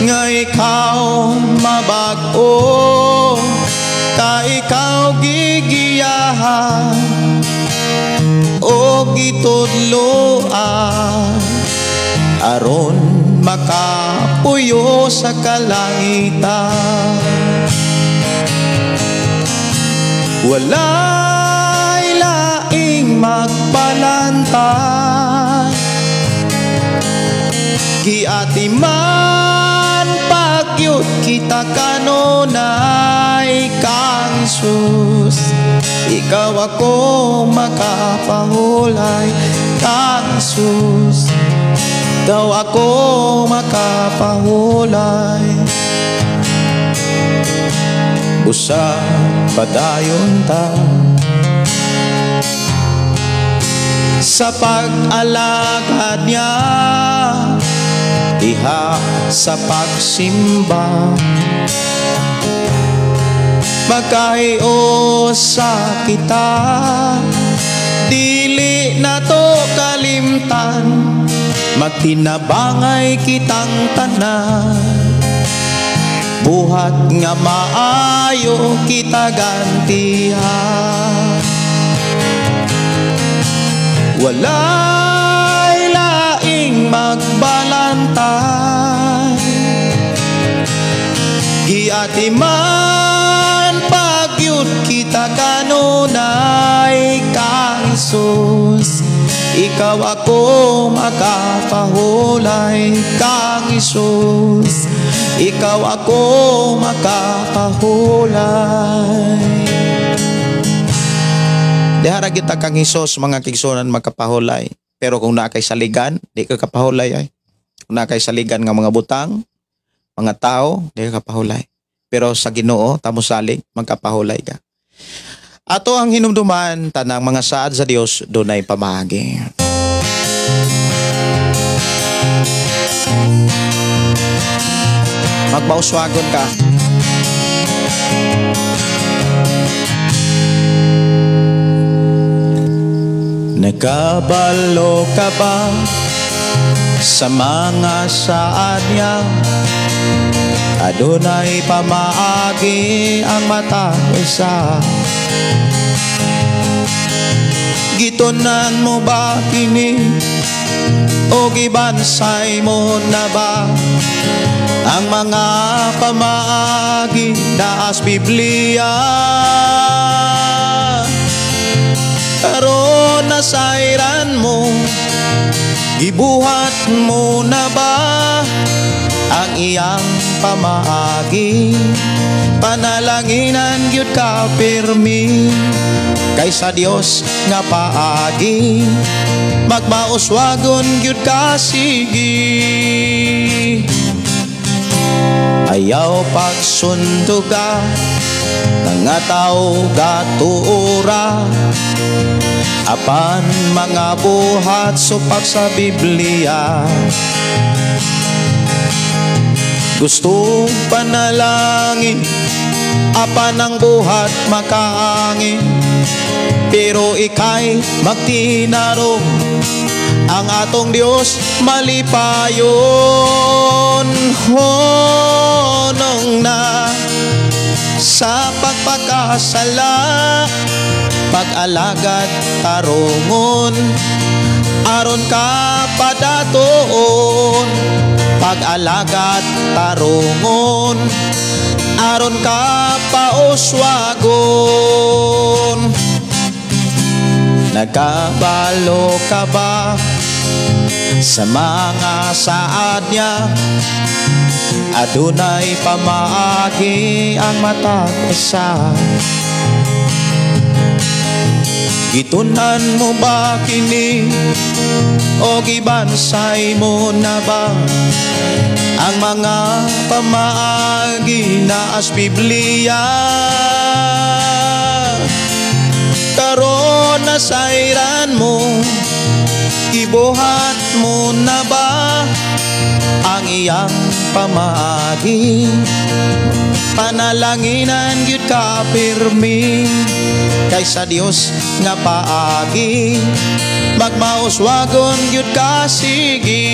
nga ikaw mabag-o, ka ikaw gigiyahan o gitudloan aron makapuyo sa kalangitan. Walay laing magpalantay, giatiman pagyud pagyud kita kanunay kang Jesus. Ikaw ako makapahulay kang Jesus. Ikaw ako makapahulay. Busa padayon ta sa pag-alagad niya, diha sa pagsimba. Magkahiusa kita, dili na to kalimtan, magtinabangay kitang tanan. Buhat nga maayo kita gantihan. Walay laing magbalantay, giatiman pagyud kita kanunay kang Jesus. Ikaw ako makapahulay kang Jesus. Ikaw ako makapahulay. Dihara kita kang Hesus, mga kigsunan, makapahulay. Pero kung naa kay saligan, di ka kapahulay ay. Kung naa kay saligan nga mga butang, mga tao, di ka kapahulay. Pero sa Ginoo, tamo salig, magkapahulay ka. Ato ang hinumduman, tanang mga saad sa Dios dunay pamaagi. Magmauswagon ka. Nakabalo ka ba sa mga saad niya? Adunay pamaagi ang matag isa. Gitunan mo ba kini o gibansay mo na ba ang mga pamaagi naas Biblia? Karon nasayran mo, gibuhat mo na ba ang iyang pamaagi? Panalanginan gyud ka pirmi kaysa Dios nga paagi. Magmauswagon gyud ka sige. Ayaw pagsunduga mga tao gatuora, apan mga buhat supak sa Biblia. Gusto panalangin, apan ang buhat makaangin. Pero ika'y magtinarong, ang atong Diyos malipayon. Honong na sa pagpakasala, pag-alagad tarungon, aron ka padatuon. Pag-alagad tarungon, aron ka pauswagon. Nagkabalo ka ba sa mga saad niya? Adunay pamaagi ang matag isa. Gitunan mo ba kini o gibansay mo na ba ang mga pamaagi naas Biblia? Karon nasayran mo, gibuhat mo na ba ang iyang pamaagi? Panalanginan gyud ka pirmi kaysa Dios nga paagi. Magmauswagon gyud ka sige.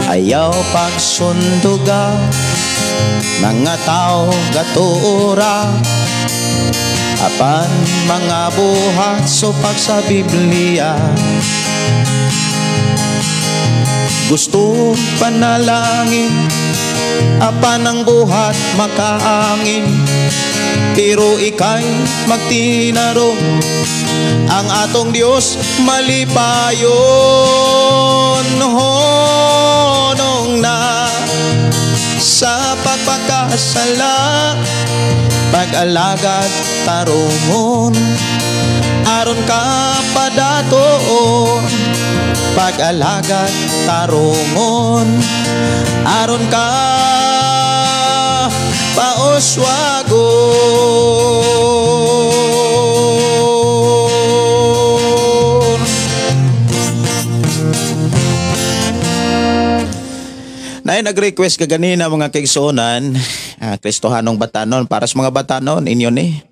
Ayaw pagsunduga mga tao gatuora, apan mga buhat supak sa Biblia. Gusto panalangin, apan ang buhat makaangin. Pero ika'y magtinarong, ang atong Diyos malipayon. Honong na pagpakasala. Pag-alagad tarungon, aron ka padatoon. Pag-alagad tarungon, aron ka pauswagon. Nay nag-request ka ganina, mga kaigsuonan, Kristohanong Batanon, para sa mga batanon inyo ni.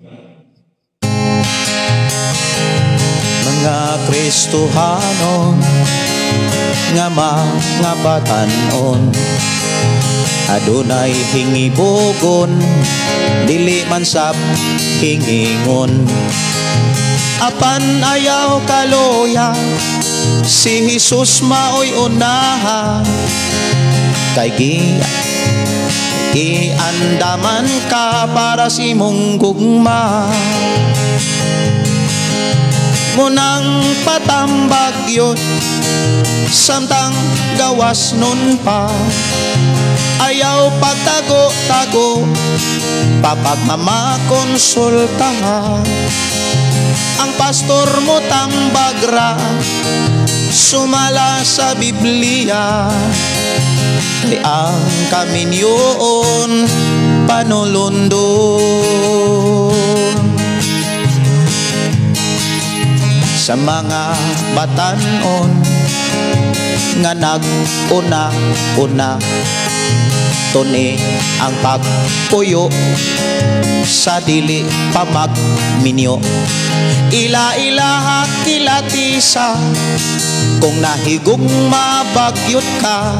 Mga Kristohanon nga mga batanon, adunay hingibugon, dili man sab hingingon. Apan ayaw kaloya, si Jesus maoy unaha. Kay giandaman ka para sa imong gugma. Munang patambag yun, samtang gawas nun pa. Ayaw pagtago-tago, papagmamakonsulta. Ang pastor mo tambagra, sumala sa Biblia. Kay ang kaminyoon panulundon. Sa mga batanon nga nag-una-una, tuni ang pagpuyo sa dili pa magminyo. Ila-ilaha kilatisa, kung nahigong mabagyot ka,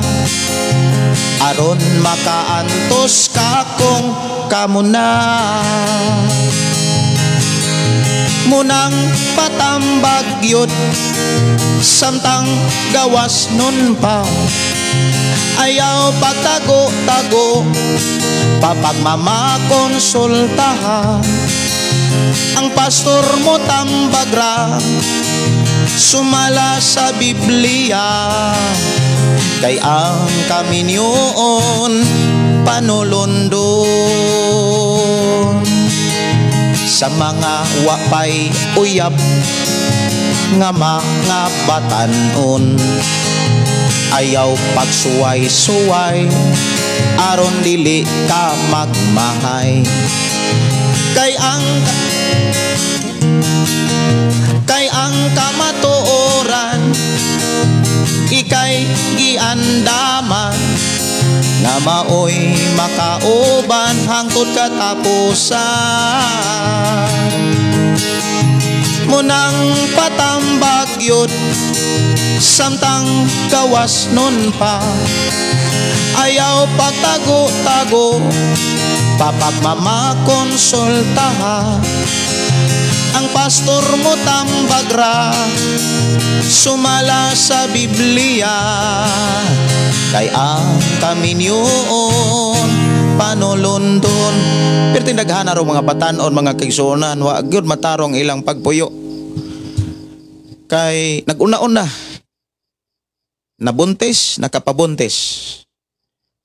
aron makaantos ka kung kamo na. Munang patambag yun, samtang gawas nun pa. Ayaw pagtago-tago, papagmamakonsulta. Ang pastor mo tambagra, sumala sa Biblia. Kay ang kaminyoon panulundon. Sa mga wapay uyab nga mga batanon, ayaw pagsuway-suway, aron dili ka magmahay. Kay ang kamatuoran ikay giandaman, nga maoy makauban hangtod katapusan. Munang patambag yun, samtang gawas nun pa. Ayaw pagtago-tago, papagmamakonsulta. Ang pastor mo tambagra, sumala sa Biblia. Kay ang kaminyoon panulundon. Pero tindaghan na raw mga batanon, mga kaigsuonan, wa gyud matarong ilang pagpuyo. Kay nag-una-una, nabuntis, nakapabuntis.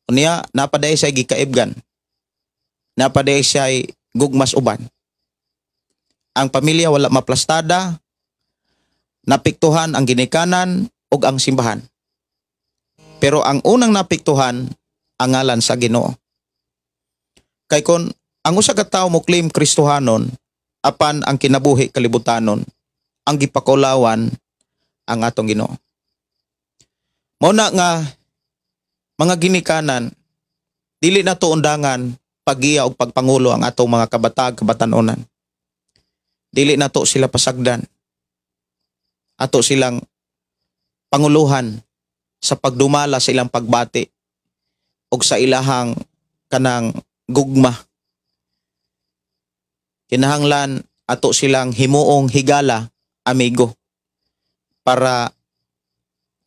Unya, napaday siya gikaibgan. Napaday siya gugmas uban. Ang pamilya wala maplastada, napiktuhan ang ginikanan ug ang simbahan. Pero ang unang napiktuhan, ang ngalan sa Ginoo. Kay kon ang usa ka tawo mo claim Kristohanon, apan ang kinabuhi kalibutanon, ang gipakulawan ang atong Ginoo. Mao na nga mga ginikanan, dili na to undangan paggiya og pagpangulo ang atong mga kabatag kabatan-onan. Dili na to sila pasagdan. Ato silang panguluhan sa pagdumala sa ilang pagbati og sa ilahang kanang gugma. Kinahanglan ato silang himuong higala, amigo, para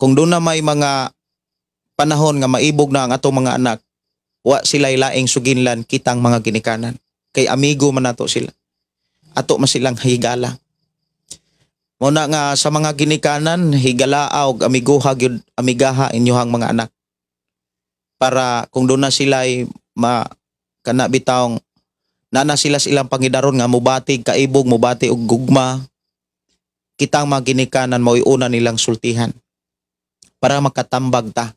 kung doon na may mga panahon nga maibog na ang atong mga anak, wa sila laing suginlan kitang mga ginikanan. Kay amigo man nato sila. Ato man silang higala. Mao na nga sa mga ginikanan, higalaa og amiguha gyud, amigaha inyohang mga anak. Para kung doon na sila ay ma kana bitawng na sila sa ilang pangidaron nga mubati kaibog, mubati og gugma. Kitang mga ginikanan mao'y una nilang sultihan para makatambag ta.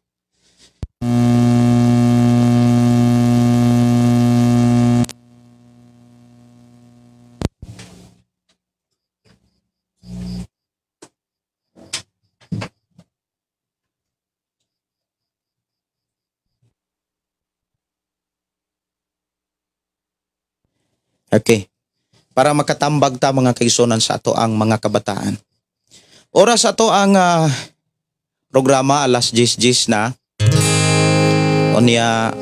Okay. Para makatambag ta mga kaigsunan sa ato ang mga kabataan. Oras ato ang programa alas 10:10 na. Unya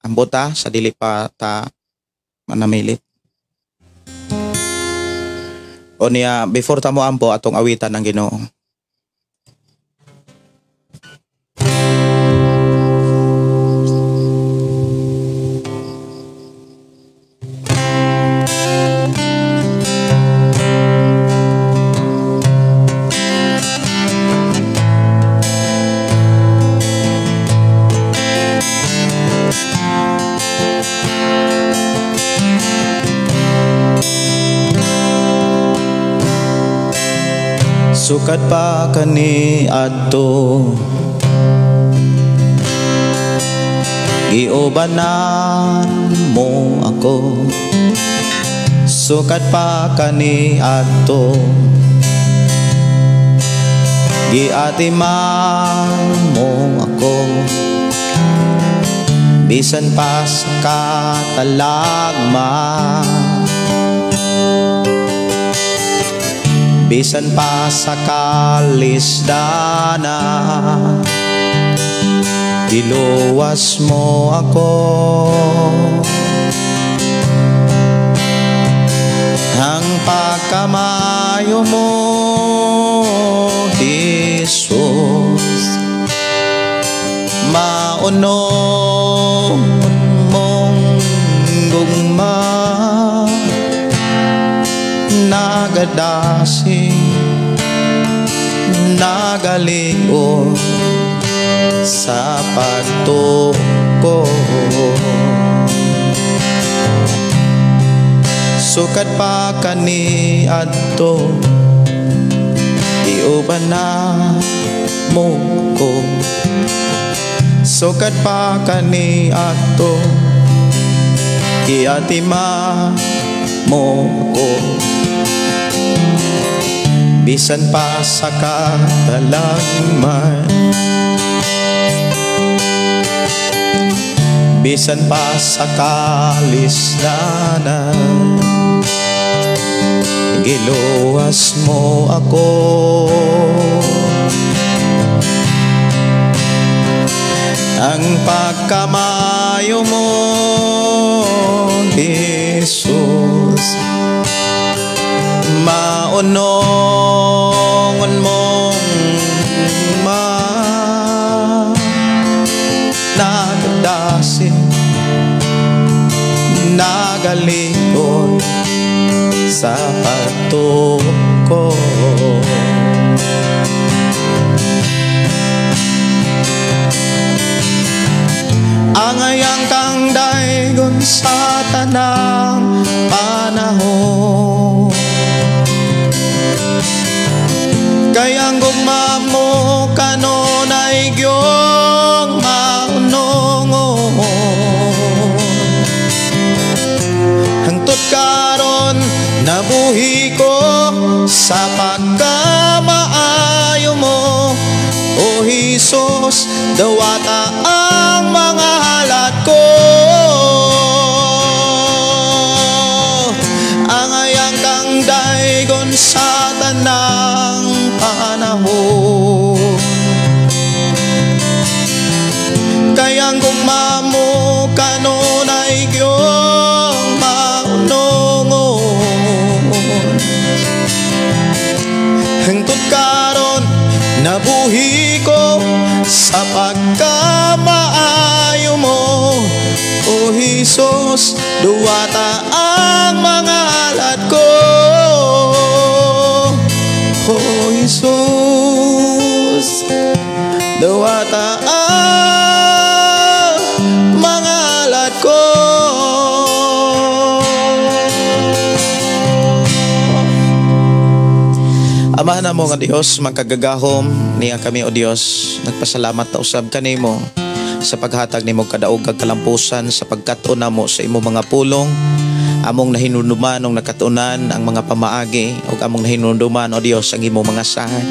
ambot ta sa dili pa ta manamilit. Unya before ta mo ampo atong awitan ng Ginoo. Sukad pa kani adto, giubanan mo ako. Sukad pa kani adto, giatiman mo ako. Bisan pa sa katalagman, bisan pa sa kalisdana, iluwas mo ako. Ang pagkamayo mo, Jesus, maunong mong gugma, nagadasi, nagaliw sa pagtuko. Sukad pa kani adto, giuban na mo ko. Sukad pa kani adto, giatima mo ko. Bisan pa sa katalagman, bisan pa sa kalisdanan, giluwas mo ako. Ang pagkamayo mo, Jesus, maunongon mong ma, nagdasi, nagalikod sa pagtuko. Angayang kang daygon sa tanang panahon, kay ang gugma mo kanunay gyung maunongon. Hangtod karon nabuhi ko sa pagkamaayo mo, O Jesus, dawata ang mga halat ko. Angayang kang daygon sa tanang panahon, kay ang gugma mo kanunay gyung maunongon. Hangtod karon nabuhi ko sa pagkamaayo mo, O Jesus, duwata ang mga halat ko. O Jesus, duwata ang mga Amahan namo nga Dios, magkagagahom niya kami, O Dios, nagpasalamat ta usab kanimo sa paghatag nimo kadaog kag kalampusan sa pagkat-on namo sa imong mga pulong. Among nahinumduman ug nakatunan ang mga pamaagi ug among nahinumduman, O Dios, ang imong mga saad.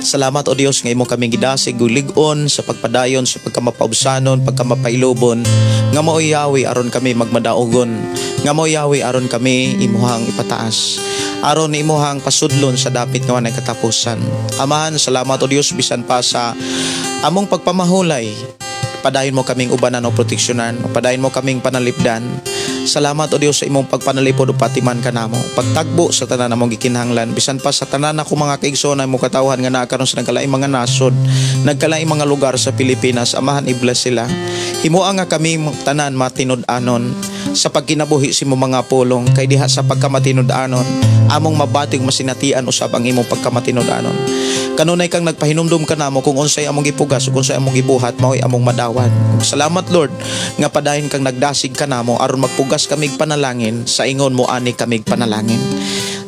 Salamat, O Dios, nga imo kami gidasig ug lig-on sa pagpadayon sa pagkamapaubsanon, pagkamapailubon nga mao'y yawi aron kami magmadaogon, nga mao'y yawi aron kami imuhang ipataas, aron imuhang pasudlon sa dapit nga walay katapusan. Amahan, salamat, O Dios, bisan pa sa among pagpamahulay, padayon mo kaming ubanan o proteksyonan, o padayon mo kaming panalipdan. Salamat, O Dios, sa imong pagpanalipod o patiman kanamo. Pagtagbo sa tanan namong gikinahanglan, bisan pa sa tanan ako mga kaigsoon mo katawhan nga naa karon sa nagkalaing mga nasod, nagkalaing mga lugar sa Pilipinas, Amahan, i-bless sila. Himoa nga kami tanan matinud-anon sa pagkinabuhi sa imong mga pulong, kay diha sa pagkamatinud-anon among mabating masinatian usab ang imong pagkamatinud-anon. Kanunay kang nagpahinumdum kanamo kung unsay among gipugas ug unsay among gibuhat, mao'y among madawat. Salamat, Lord, nga padayon kang nagdasig kanamo aron magpugas kamig panalangin sa ingon mo ani kamig panalangin.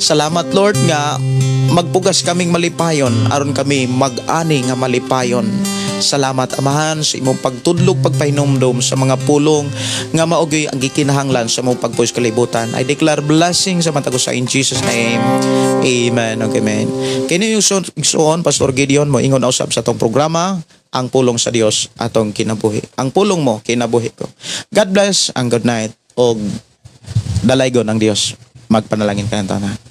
Salamat, Lord, nga magpugas kaming malipayon aron kami mag-ani nga malipayon. Salamat, Amahan, sa imong pagtudlog, pagpahinumdum sa mga pulong nga mao gyud ang gikinahanglan sa imong pagpuyo sa kalibutan. I declare blessing sa matag usa in Jesus' name. Amen. Okay, amen. Kini yung igsoon, Pastor Gideon, mo ingon usab sa atong programa, Ang Pulong sa Dios Atong Kinabuhi. Ang pulong mo, kinabuhi ko. God bless and good night. Og dalaygon ang Dios. Magpanalangin ka ng tanan.